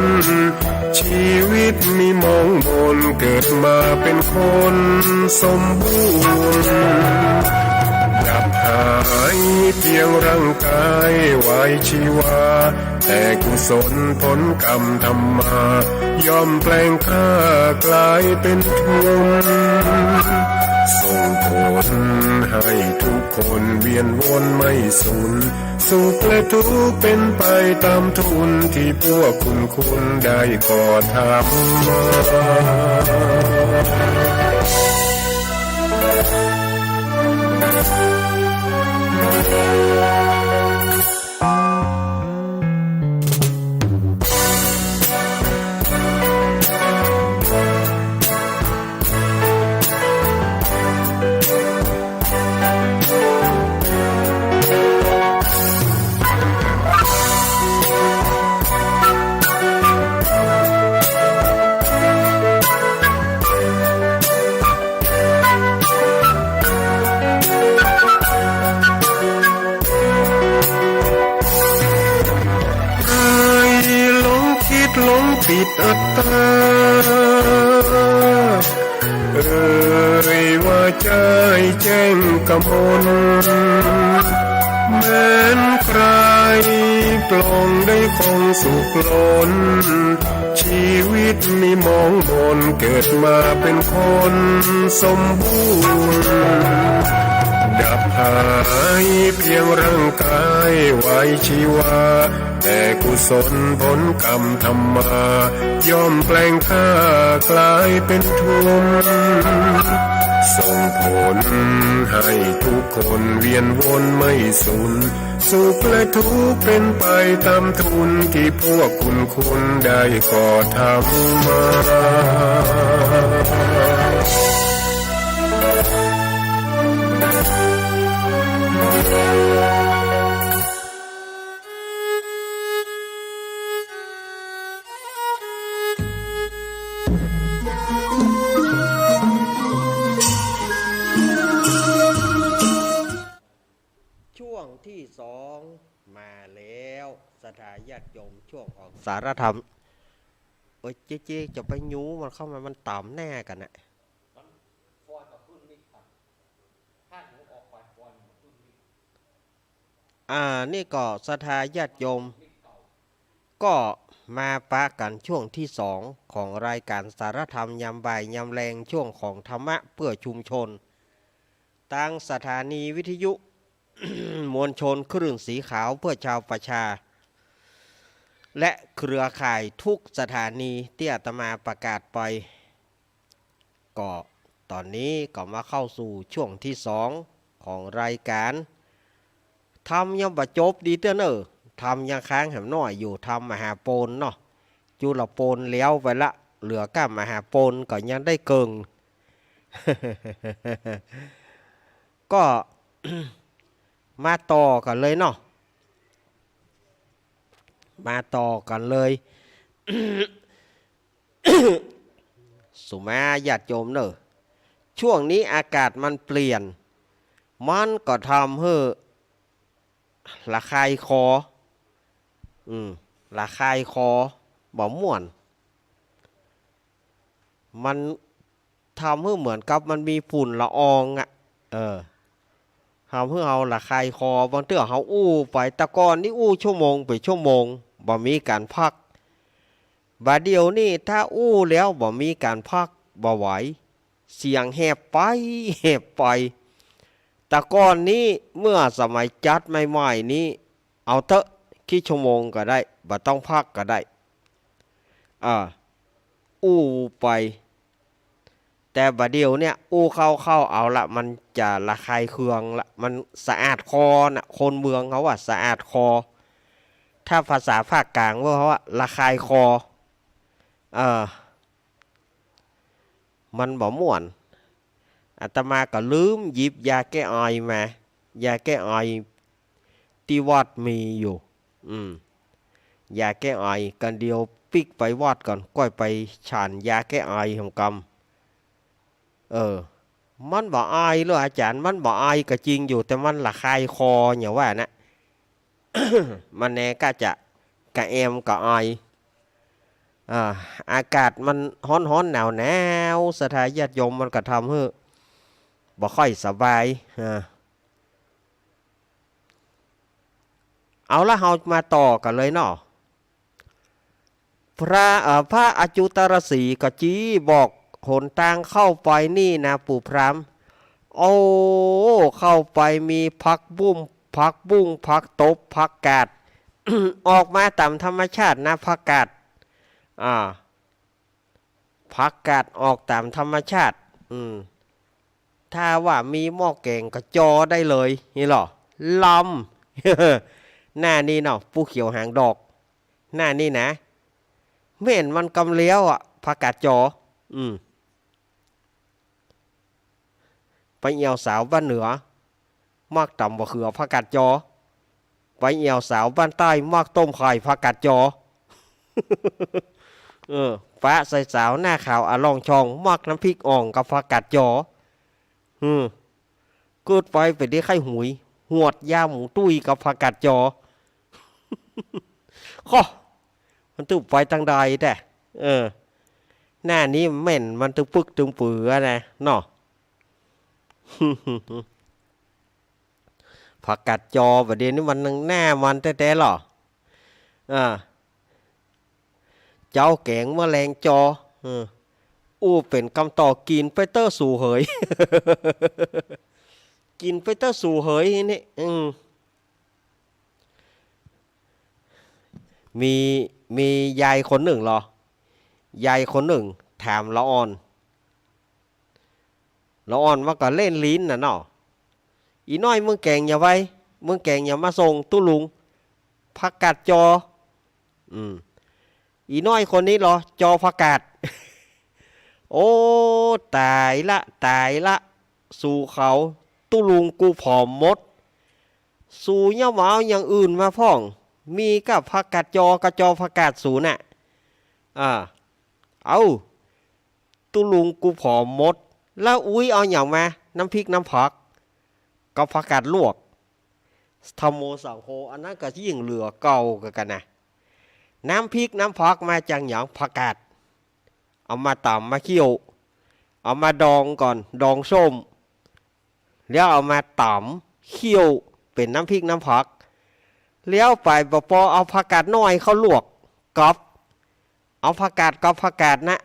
ชีวิตมีมองมน เกิดมาเป็นคนสมบูรณ์ ดับหายเพียงร่างกายไว้ชีวา แต่กุศลผลกรรมทำมา ย่อมแปลงค่ากลายเป็นทุน ส่งผลให้ทุกคนเวียนวนไม่สูญ สุขและทุกข์เป็นไปตามทุน ที่พวกคุณคุณได้ก่อทำมา ใครหลงคิดหลงผิดอัตตา เอ่ยว่าใจ้แจ้งกมล แม้นใครปลงได้คงสุขล้น ชีวิตมีมองมน เกิดมาเป็นคนสมบูรณ์ ดับหายเพียงร่างกา ไว้ชีวา แต่กุศลผลกรรมทำมา ย่อมแปลงข้ากลายเป็นทุน ส่งผลให้ทุกคนเวียนวนไม่สูญ สุขและทุกข์เป็นไปตามทุน ที่พวกคุณคุณได้ก่อทำมา ช่วงตี้สองมาแล้ว ศรัทธาญาติโยม ช่วงของสาระธรรม เอ้ย เจ๊ๆ จะไปยู้มันเข้ามา มันต๋ามแน่กั๋นนะ อ่า นี่ก็ศรัทธาญาติโยม ก็มาปะกั๋นช่วงตี้สองของรายก๋านสาระธรรมยามบ่ายยามแลง ช่วงของธรรมะเพื่อชุมชน ตางสถานีวิทยุ มวลชนคลื่นสีขาวเพื่อชาวประชา และเครือข่ายทุกสถานีตี้อาตมาประกาศไป ก็ต๋อนนี้ก็มาเข้าสู่ช่วงตี้สองของรายก๋าน ธรรมยังบ่จบดีเตื้อเน่อ ธรรมยังค้างแหมน้อยอยู่ ธรรมมหาปณเนาะ จุลปณแล้วไปละ เหลือก้ามหาปณก็ยังได้เกิ่ง ก็ มาต่อกั๋นเลยเนาะ มาต่อกั๋นเลย สุมาญาติโยมเน่อ ช่วงนี้อากาศมันเปลี่ยน มันก็ทำหื้อระคายคอ อืม ระคายคอ บ่ม่วน มันทำหื้อเหมือนกับมันมีฝุ่นละอองอะ เออ ทำหื้อเฮาระคายคอ บางเตื้อเฮาอู้ไป แต่ก่อนนี้อู้ชั่วโมงเป๋นชั่วโมง บ่มีก๋านพัก บ่าเดี่ยวนี้ถ้าอู้แล้วบ่มีก๋านพัก บ่ไหว เสียงแหบไป แหบไป แต่ก่อนนี้เมื่อสมัยจัดใหม่ๆ นี้ เอาเต๊อะ กี่ชั่วโมงก็ได้ บ่ต้องพักก็ได้ อ่า อู้ไป แต่บ่าเดี่ยวเนี่ย อู้เข้าๆ เอาละ มันจะระคายเคืองละ มันสะอาดคอน่ะ คนเมืองเขาว่าสะอาดคอ ถ้าภาษาภาคกลางว่าเขาว่าระคายคอ เออ มันบ่ม่วน อาตมาก็ลืมหยิบยาแก้ไอมา ยาแก้ไอตี้วัดมีอยู่ อืม ยาแก้ไอ กั๋นเดี๋ยวปิ๊กไปวัดก่อน ก้อยไปฉันยาแก้ไอหำกำ เออ มันบ่ไอเลยอาจ๋ารย์ มันบ่ไอก็จริงอยู่ แต่มันระคายคอ อย่างว่านะ มันแน่ก็จะกระแอมกระไอ อ่า อากาศมันฮ้อนๆ หนาวๆ ศรัทธาญาติโยม มันก็ทำหื้อบ่ค่อยสบาย อ่า เอาละ เฮามาต่อกั๋นเลยเนาะ พระ เอ่อ พระอจุตรสีก็จี้บอกหนตางเข้าไปนี่นะปู่พราหมณ์ โอ้ เข้าไปมีผักบุ้ง ผักบุ้ง ผักตบ ผักกาด ออกมาต๋ามธรรมชาตินะ ผักกาด อ่า ผักกาดออกต๋ามธรรมชาติ อืม ถ้าว่ามีหม้อแก๋งก็จอได้เลย นี่หล่อ ลำ หน้านี้เนาะ ปูเขียวหางดอก หน้านี้นะ แม่นมันกำแล้วอะ ผักกาดจอ อืม ไปแอ่วสาวบ้านเหนือ มักต๋ำบ่าเขือผักกาดจอ ไปแอ่วสาวบ้านใต้ มักต้มข่าผักกาดจอ เออ ปะใส่สาวหน้าขาวอะล่องช่อง มักน้ำพริกอ่องกับผักกาดจอ อืม กึ๊ดไปเป๋นได้ไข้หุย หวดยาหมูตุ้ยกับผักกาดจ๋อ ข้อ มันตึงไปตังใดแต๊ เออ หน้านี้แม่นมันตึงปึกตึงปือนะ เนาะ ผักกาดจ๋อ บ่าเดี่ยวนี้มันหน้ามันแต๊ๆ ลอ อ่า เจ๊าแก๋งเมื่อแลงจ๋อ เออ อู้เป๋นกำต่อ กิ๋นไปเต๊อะสูเหย กิ๋นไปเต๊อะสูเหยนี่ อืม มี มียายคนนึ่งลอ ยายคนนึ่งถามละอ่อน ละอ่อนว่าก็เล่นลิ้นน่ะเนาะ อีน้อยเมืองแก๋งอย่าไว เมืองแก๋งอย่ามาส่งตุ๊ลุง ผักกาดจอ อืม อีน้อยคนนี้ลอ จอผักกาด โอ้ ต๋ายละ ต๋ายละ สูเขา ตุ๊ลุงกูผอมหมด สูอย่ามาเอาอย่างอื่นมาพ่อง มีก้าผักกาดจอ กาจอผักกาดสูน่ะ อ่า เอา ตุ๊ลุงกูผอมหมด แล้วอุ๊ยเอาหยังมา น้ำพริกน้ำผัก กับผักกาดลวก ธัมโมสังโฆ อันนั้นก็ยิ่งเหลือเก่ากว่ากั๋นนะ น้ำพริกน้ำผักมาจากหยัง ผักกาด เอามาต๋ำมาเคี่ยว เอามาดองก่อน ดองส้ม แล้วเอามาต๋ำเคี่ยวเป๋นน้ำพริกน้ำผัก แล้วไปบ่ปอเอาผักกาดน้อยเข้าลวกกับ เอาผักกาดกับผักกาดนะ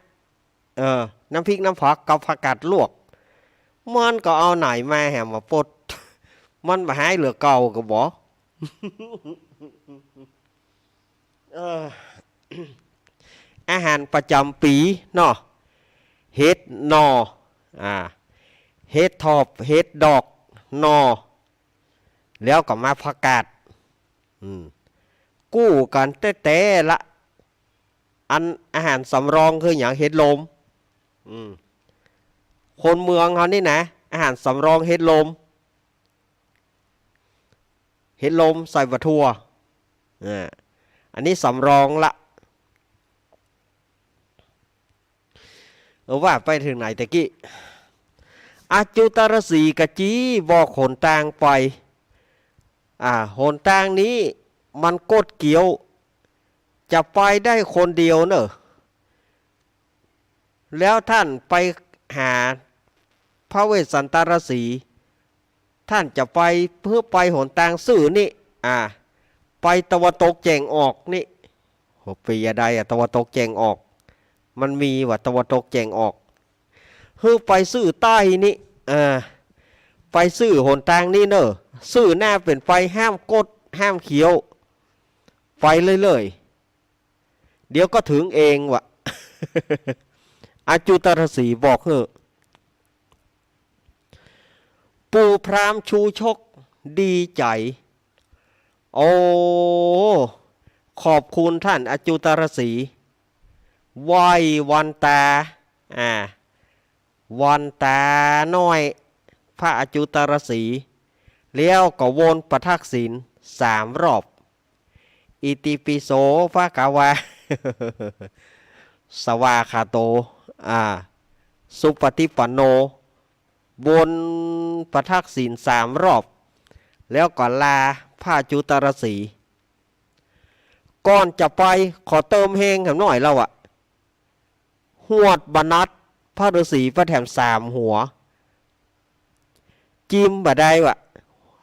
เออ น้ำพริกน้ำผักกับผักกาดลวก มันก็เอาไหนมาแหมมาปด มันบ่หายเหลือเก่าก็บ่ เออ อาหารประจ๋ำปี๋เนาะ เห็ดหน่อ อ่า เห็ดถอบ เห็ดดอก หน่อ แล้วก็มาผักกาด อืม กู้กั๋นแต๊ๆ ละ อันอาหารสำรองคือหยัง เห็ดลม อืม คนเมืองเฮานี่นะ อาหารสำรองเห็ดลม เห็ดลมใส่บ่าถั่ว อ่า อันนี้สำรองละ เออ ว่าไปเถิงไหนตะกี้ อจุตรสีกะจี้บอกหนตางไป อ่า หนตางนี้มันคดเคี้ยว จะไปได้คนเดียวเน่อ แล้วต้านไปหาพระเวสสันตรสี ต้านจะไป เปื้อไปหนตางซื่อนี่ อ่า ไปตะวันตกแจ่งออกนี่ โห เปียะใดอะ ตะวันตกแจ่งออก มันมีว่าตะวันตกแจ่งออก หื้อไปซื่อใต้นี่ อ่า ไปซื่อหนตางนี้เน่อ ซื่อหน้าเป๋นไป ห้ามคด ห้ามเคี้ยว ไปเรื่อยๆ เดี๋ยวก็เถิงเองวะ อจุตรสีบอกหื้อ ปู่พราหมณ์ชูชกดีใจ๋ โอ้ ขอบคุณต้านอจุตรสี ไหว้วันต๋า อ่า วันต๋าน้อย พระอจุตรสี แล้วก็วนประทักษิณสามรอบ อิติปิโสภะคะวา สวากขาโต อ่า สุปฏิปันโน วนประทักษิณสามรอบ แล้วก็ลาพระอจุตรสี ก่อนจะไปขอเติมแฮงแหมหน้อยเฮาอะ หวดบรรณัฐพระฤๅษีไปแถมสามหัว จิมบ่ได้วะ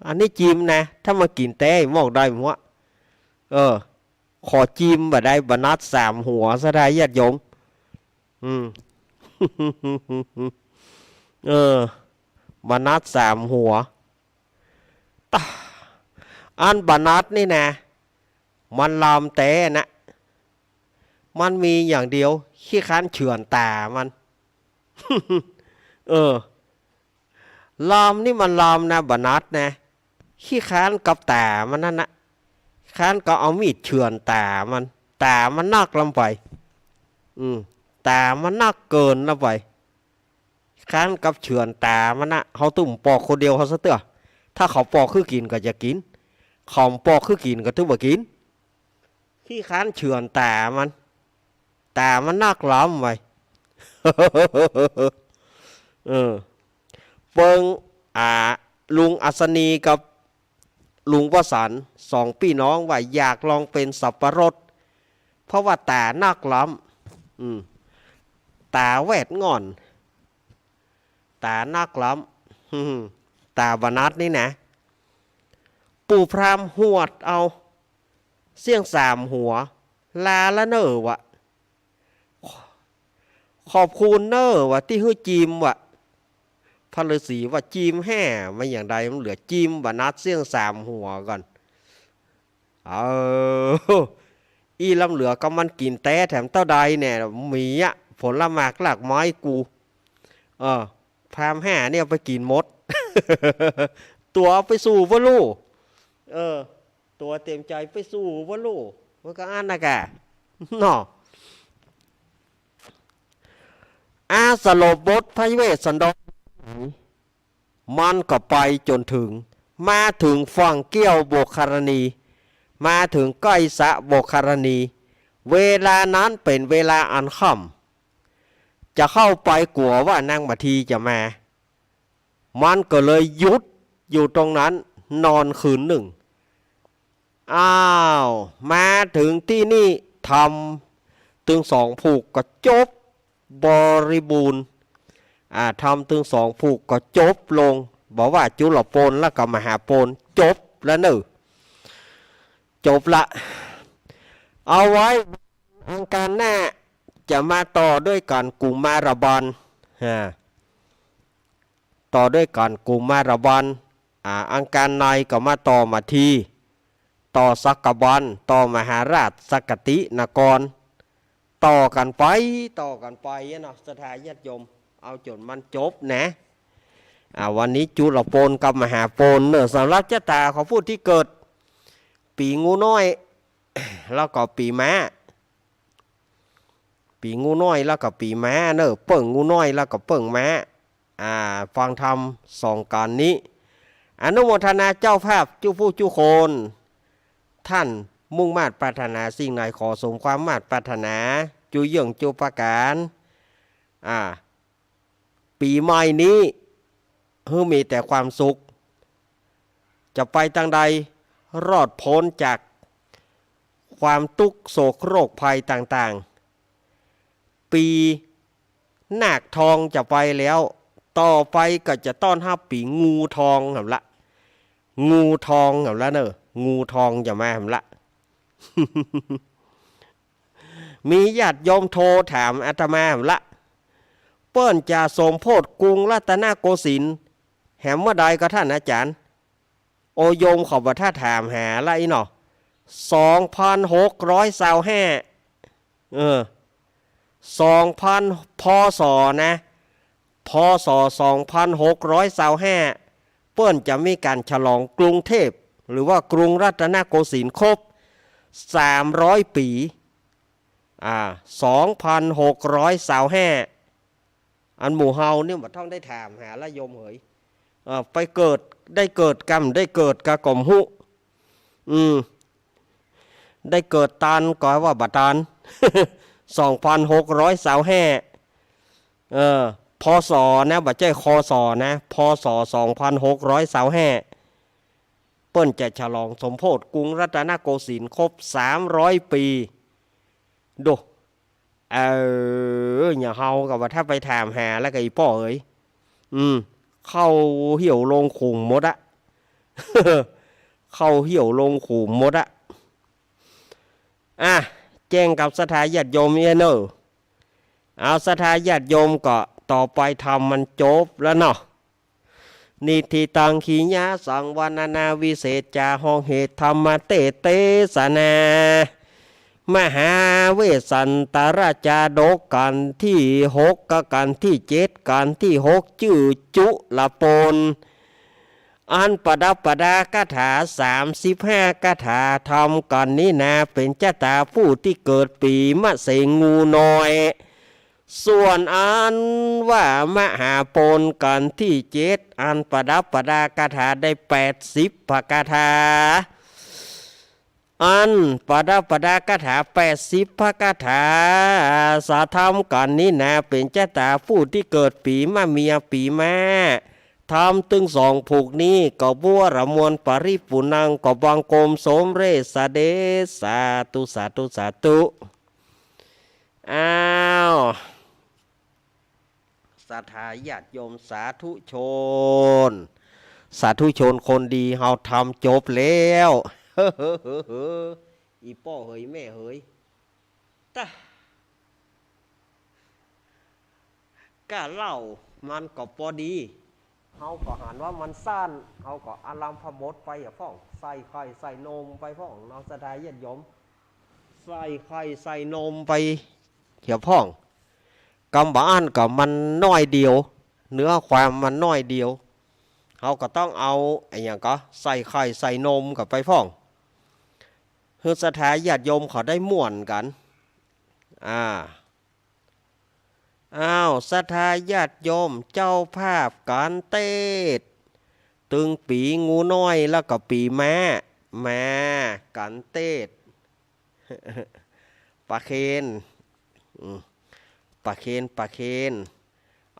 อันนี้จิมนะ ถ้ามากิ๋นแต๊หมอกได้หมด เออ ขอจิมบ่ได้ บรรณัฐสามหัวซะได้ญาติโยม อืม เออ บรรณัฐสามหัว ตะ อันบรรณัฐนี่นะ มันลำแต๊นะ มันมีอย่างเดียว ขี้คร้านเฉือนต๋ามัน เออ ลำนี่มันลำนะ บรรณัฐนะ ขี้คร้านกับต๋ามันนั่นนะ คร้านก็เอามีดเฉือนต๋ามัน ต๋ามันนักล้ำไป อืม ต๋ามันนักเกินล้ำไป คร้านกับเฉือนต๋ามันนะ เฮาตึงปอกคนเดียวเฮาซะเตื้อ ถ้าเขาปอกหื้อกิ๋นก็จะกิ๋น เขาบ่ปอกหื้อกิ๋นก็ถือบ่กิ๋น ขี้คร้านเฉือนต๋ามัน ต๋ามันนักล้ำไป เออ เปิง อ่า ลุงอัศนีกับลุงวสันต์ สองปี้น้องว่าอยากลองเป๋นสับปะรด เพราะว่าต๋านักล้ำ อืม ต๋าแวดง่อน ต๋านักล้ำ อืม ต๋าบรรณัฐนี่นะ ปู่พราหมณ์หวดเอา เสี้ยงสามหัว ลาละเน่อวะ ขอบคุณเน่อวะ ตี้หื้อจิมวะ พระฤๅษีว่าจิมแฮ่ มันอย่างใดมันเหลือจิม บรรณัฐเสี้ยงสามหัวก่อน เออ อี้ล้ำเหลือก็มันกิ๋นแต๊แถมเต้าใดแหน่ หมีอะ ผลหมากรากไม้กู เออ พราหมณ์ห้าเนี่ยไปกิ๋นหมด ตั๋วไปสู้บ่ฮู้ เออ ตั๋วเตรียมใจ๋ไปสู้บ่ฮู้ มันก็อั้นนะกะ เนาะ อาสรพบทพระเวสสันดร มันก็ไปจ๋นเถิง มาเถิงฝั่งแก้วบกคารณี มาเถิงใก้สระบกคารณี เวลานั้นเป๋นเวลาอันค่ำ จะเข้าไปกั๋วว่านางมาทีจะมา มันก็เลยหยุดอยู่ตรงนั้นนอนคืนนึ่ง อ้าว มาเถิงตี้นี่ ธรรมตึงสองผูกก็จบบริบูรณ์ อ่า ธรรมตึงสองผูกก็จบลง บอกว่าจุลโปนแล้วก็มหาโปนจบแล้วเน่อ จบละ เอาไว้อังคารหน้าจะมาต่อด้วยก๋านกุมารบัล อ่า ต่อด้วยก๋านกุมารบัล อ่า อังคารในก็มาต่อมาที ต่อสักกบัล ต่อมหาราชสักกตินคร ต่อกั๋นไป ต่อกั๋นไปเนาะ ศรัทธาญาติโยม เอาจ๋นมันจบนะ อ่า วันนี้จุลโปนกับมหาโปนเน่อ สำหรับจะต๋าของผู้ตี้เกิด ปี๋งูน้อย แล้วก็ปี๋ม้า ปี๋งูน้อยแล้วก็ปี๋ม้าเน่อ เปิ้งงูน้อยแล้วก็เปิ้งม้า อ่า ฟังธรรมสองก๋านนี้ อนุโมทนาเจ้าภาพจุผู้จุคน ต้านมุ่งมาดปรารถนาสิ่งใดขอสมความมาดปรารถนา จุเยื่องจุประก๋าน อ่า ปี๋ใหม่นี้หื้อมีแต่ความสุข จะไปตางใดรอดป๊นจากความตุ๊กข์โศกโรคภัยต่างๆ ปี๋นาคทองจะไปแล้ว ต่อไปก็จะต้อนฮับปี๋งูทองหั้นละ งูทองหั้นละเน่อ งูทองจะมาหั้นละ มีญาติโยมโทรถามอาตมาหั้นละ เปิ้นจะสมโพธิกรุงรัตนโกสินทร์แหมเมื่อใดก็ท่านอาจารย์ โอโยมเขาบ่ถ้าถามหาละอี้เนาะ สองพันหกร้อยซาวห้า เออ สองพัน พ.ศ. นะ พ.ศ. สองพันหกร้อยซาวห้า เปิ้นจะมีก๋านฉลองกรุงเทพฯ หรือว่ากรุงรัตนโกสินทร์ครบสามร้อยปี๋ อ่า สองพันหกร้อยซาวห้า อันหมู่เฮาเนี่ยบ่ต้องได้ถามหาละโยมเหย เอ่อ ไปเกิด ได้เกิดกำ ได้เกิดกะก่อมฮู้ อืม ได้เกิดตันก็ว่าบ่ตัน สองพันหกร้อยซาวห้า เออ พ.ศ. นะ บ่ใจ้ ค.ศ. นะ พ.ศ. สองพันหกร้อยซาวห้า เปิ้นจะฉลองสมโพธิกรุงรัตนโกสินทร์ครบสามร้อยปี๋ ดู เออ เนี่ยเฮาก็บ่ถ้าไปถามหาแล้วกะอีป้อเอ๋ย อืม เข้าเหี่ยวลงขุมหมดอะ เข้าเหี่ยวลงขุมหมดอะ อ่ะ แจ้งกับศรัทธาญาติโยมเอี้ยเน่อ เอาศรัทธาญาติโยมก็ต่อไปธรรมมันจบแล้วเนาะ นิทธิตัง ขีณาสัง วรรณนา วิเศษจา ฮองเหตุธรรมเตสนา มหาเวสสันตรจาดก กัณฑ์ตี้หกกับกัณฑ์ตี้เจ็ด กัณฑ์ตี้หกจื้อจุลโปน อันประดับประดาคาถาสามสิบห้าคาถา ธรรมกัณฑ์นี้นา เป๋นจะต๋าผู้ตี้เกิดปี๋มะเสง งูน้อย ส่วนอันว่ามหาโปนกัณฑ์ตี้เจ็ด อันประดับประดาคาถาได้แปดสิบพระคาถา อันประดับประดาคาถาแปดสิบพระคาถา สาธรรมกัณฑ์นี้นา เป๋นจะต๋าผู้ตี้เกิดปี๋มะเมียปี๋ม้า ธรรมตึงสองผูกนี้ ก็บัวระมวลปริปุณัง ก็บังคมสมเร็จเสด็จ สาธุ สาธุ สาธุ อ้าว ศรัทธาญาติโยมสาธุชน สาธุชนคนดี เฮาธรรมจบแล้ว อีป้อเหยแม่เหย ตะ ก้าเล่ามันก็ปอดี เฮาก็หันว่ามันสั้น เฮาก็อารัมภบทไปอะพ่อง ใส่ไข่ใส่นมไปพ่องเนาะ ศรัทธาญาติโยม ใส่ไข่ใส่นมไปเหียพ่อง กำบ่าอั้นก็มันน้อยเดียว เนื้อความมันน้อยเดียว เฮาก็ต้องเอาอะหยังก็ใส่ไข่ใส่นมเข้าไปพ่อง หื้อศรัทธาญาติโยมเขาได้ม่วนกั๋น อ่า อ้าว ศรัทธาญาติโยม เจ้าภาพก๋านเตศน์ ตึงปี๋งูน้อยแล้วก็ปี๋ม้า มาก๋านเตศน์ ประเคน อืม ประเคน ประเคน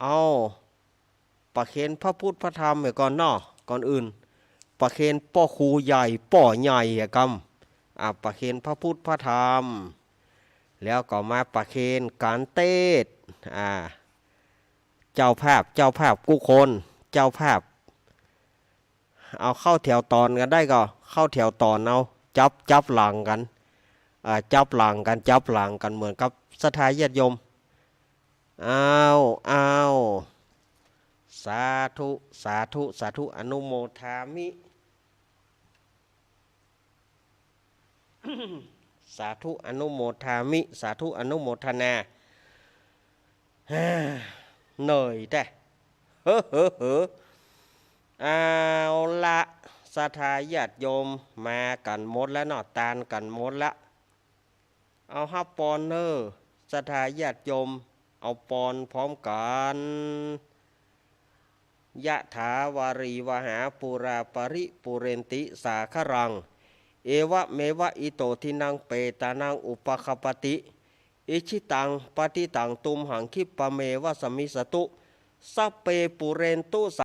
เอา ประเคนพระพุทธพระธรรมไว้ก่อนเนาะ ก่อนอื่น ประเคนป้อครูใหญ่ ป้อใหญ่อะกำ อ่า ประเคนพระพุทธพระธรรม แล้วก็มาประเคนก๋านเตศน์ อ่า เจ้าภาพ เจ้าภาพกู้คน เจ้าภาพ เอาเข้าแถวต๋อนกั๋นได้ก็เข้าแถวต๋อนเอา จับ จับหลังกั๋น อ่า จับหลังกั๋น จับหลังกั๋นเหมือนกับศรัทธาญาติโยม อ้าว อ้าว สาธุ สาธุ สาธุ อนุโมทามิ สาธุ อนุโมทามิ สาธุ อนุโมทนา เหนื่อยแต๊ เฮ้อ เฮ้อ เฮ้อ เอาละ ศรัทธาญาติโยมมากั๋นหมดแล้วเนาะ ตานกั๋นหมดละ เอาฮับปอนเน่อ ศรัทธาญาติโยม เอาปอนพร้อมกั๋น ยะถาวาริวหาปูราปริปูเรนติสาคะรัง เอวะเมวะอิโตทินังเปตานังอุปะคะปปติ อิจฉิตังปัตถิตังตุมหังคิปะเมวะสะมิชฌะตุ สัพเพปูเรนตุ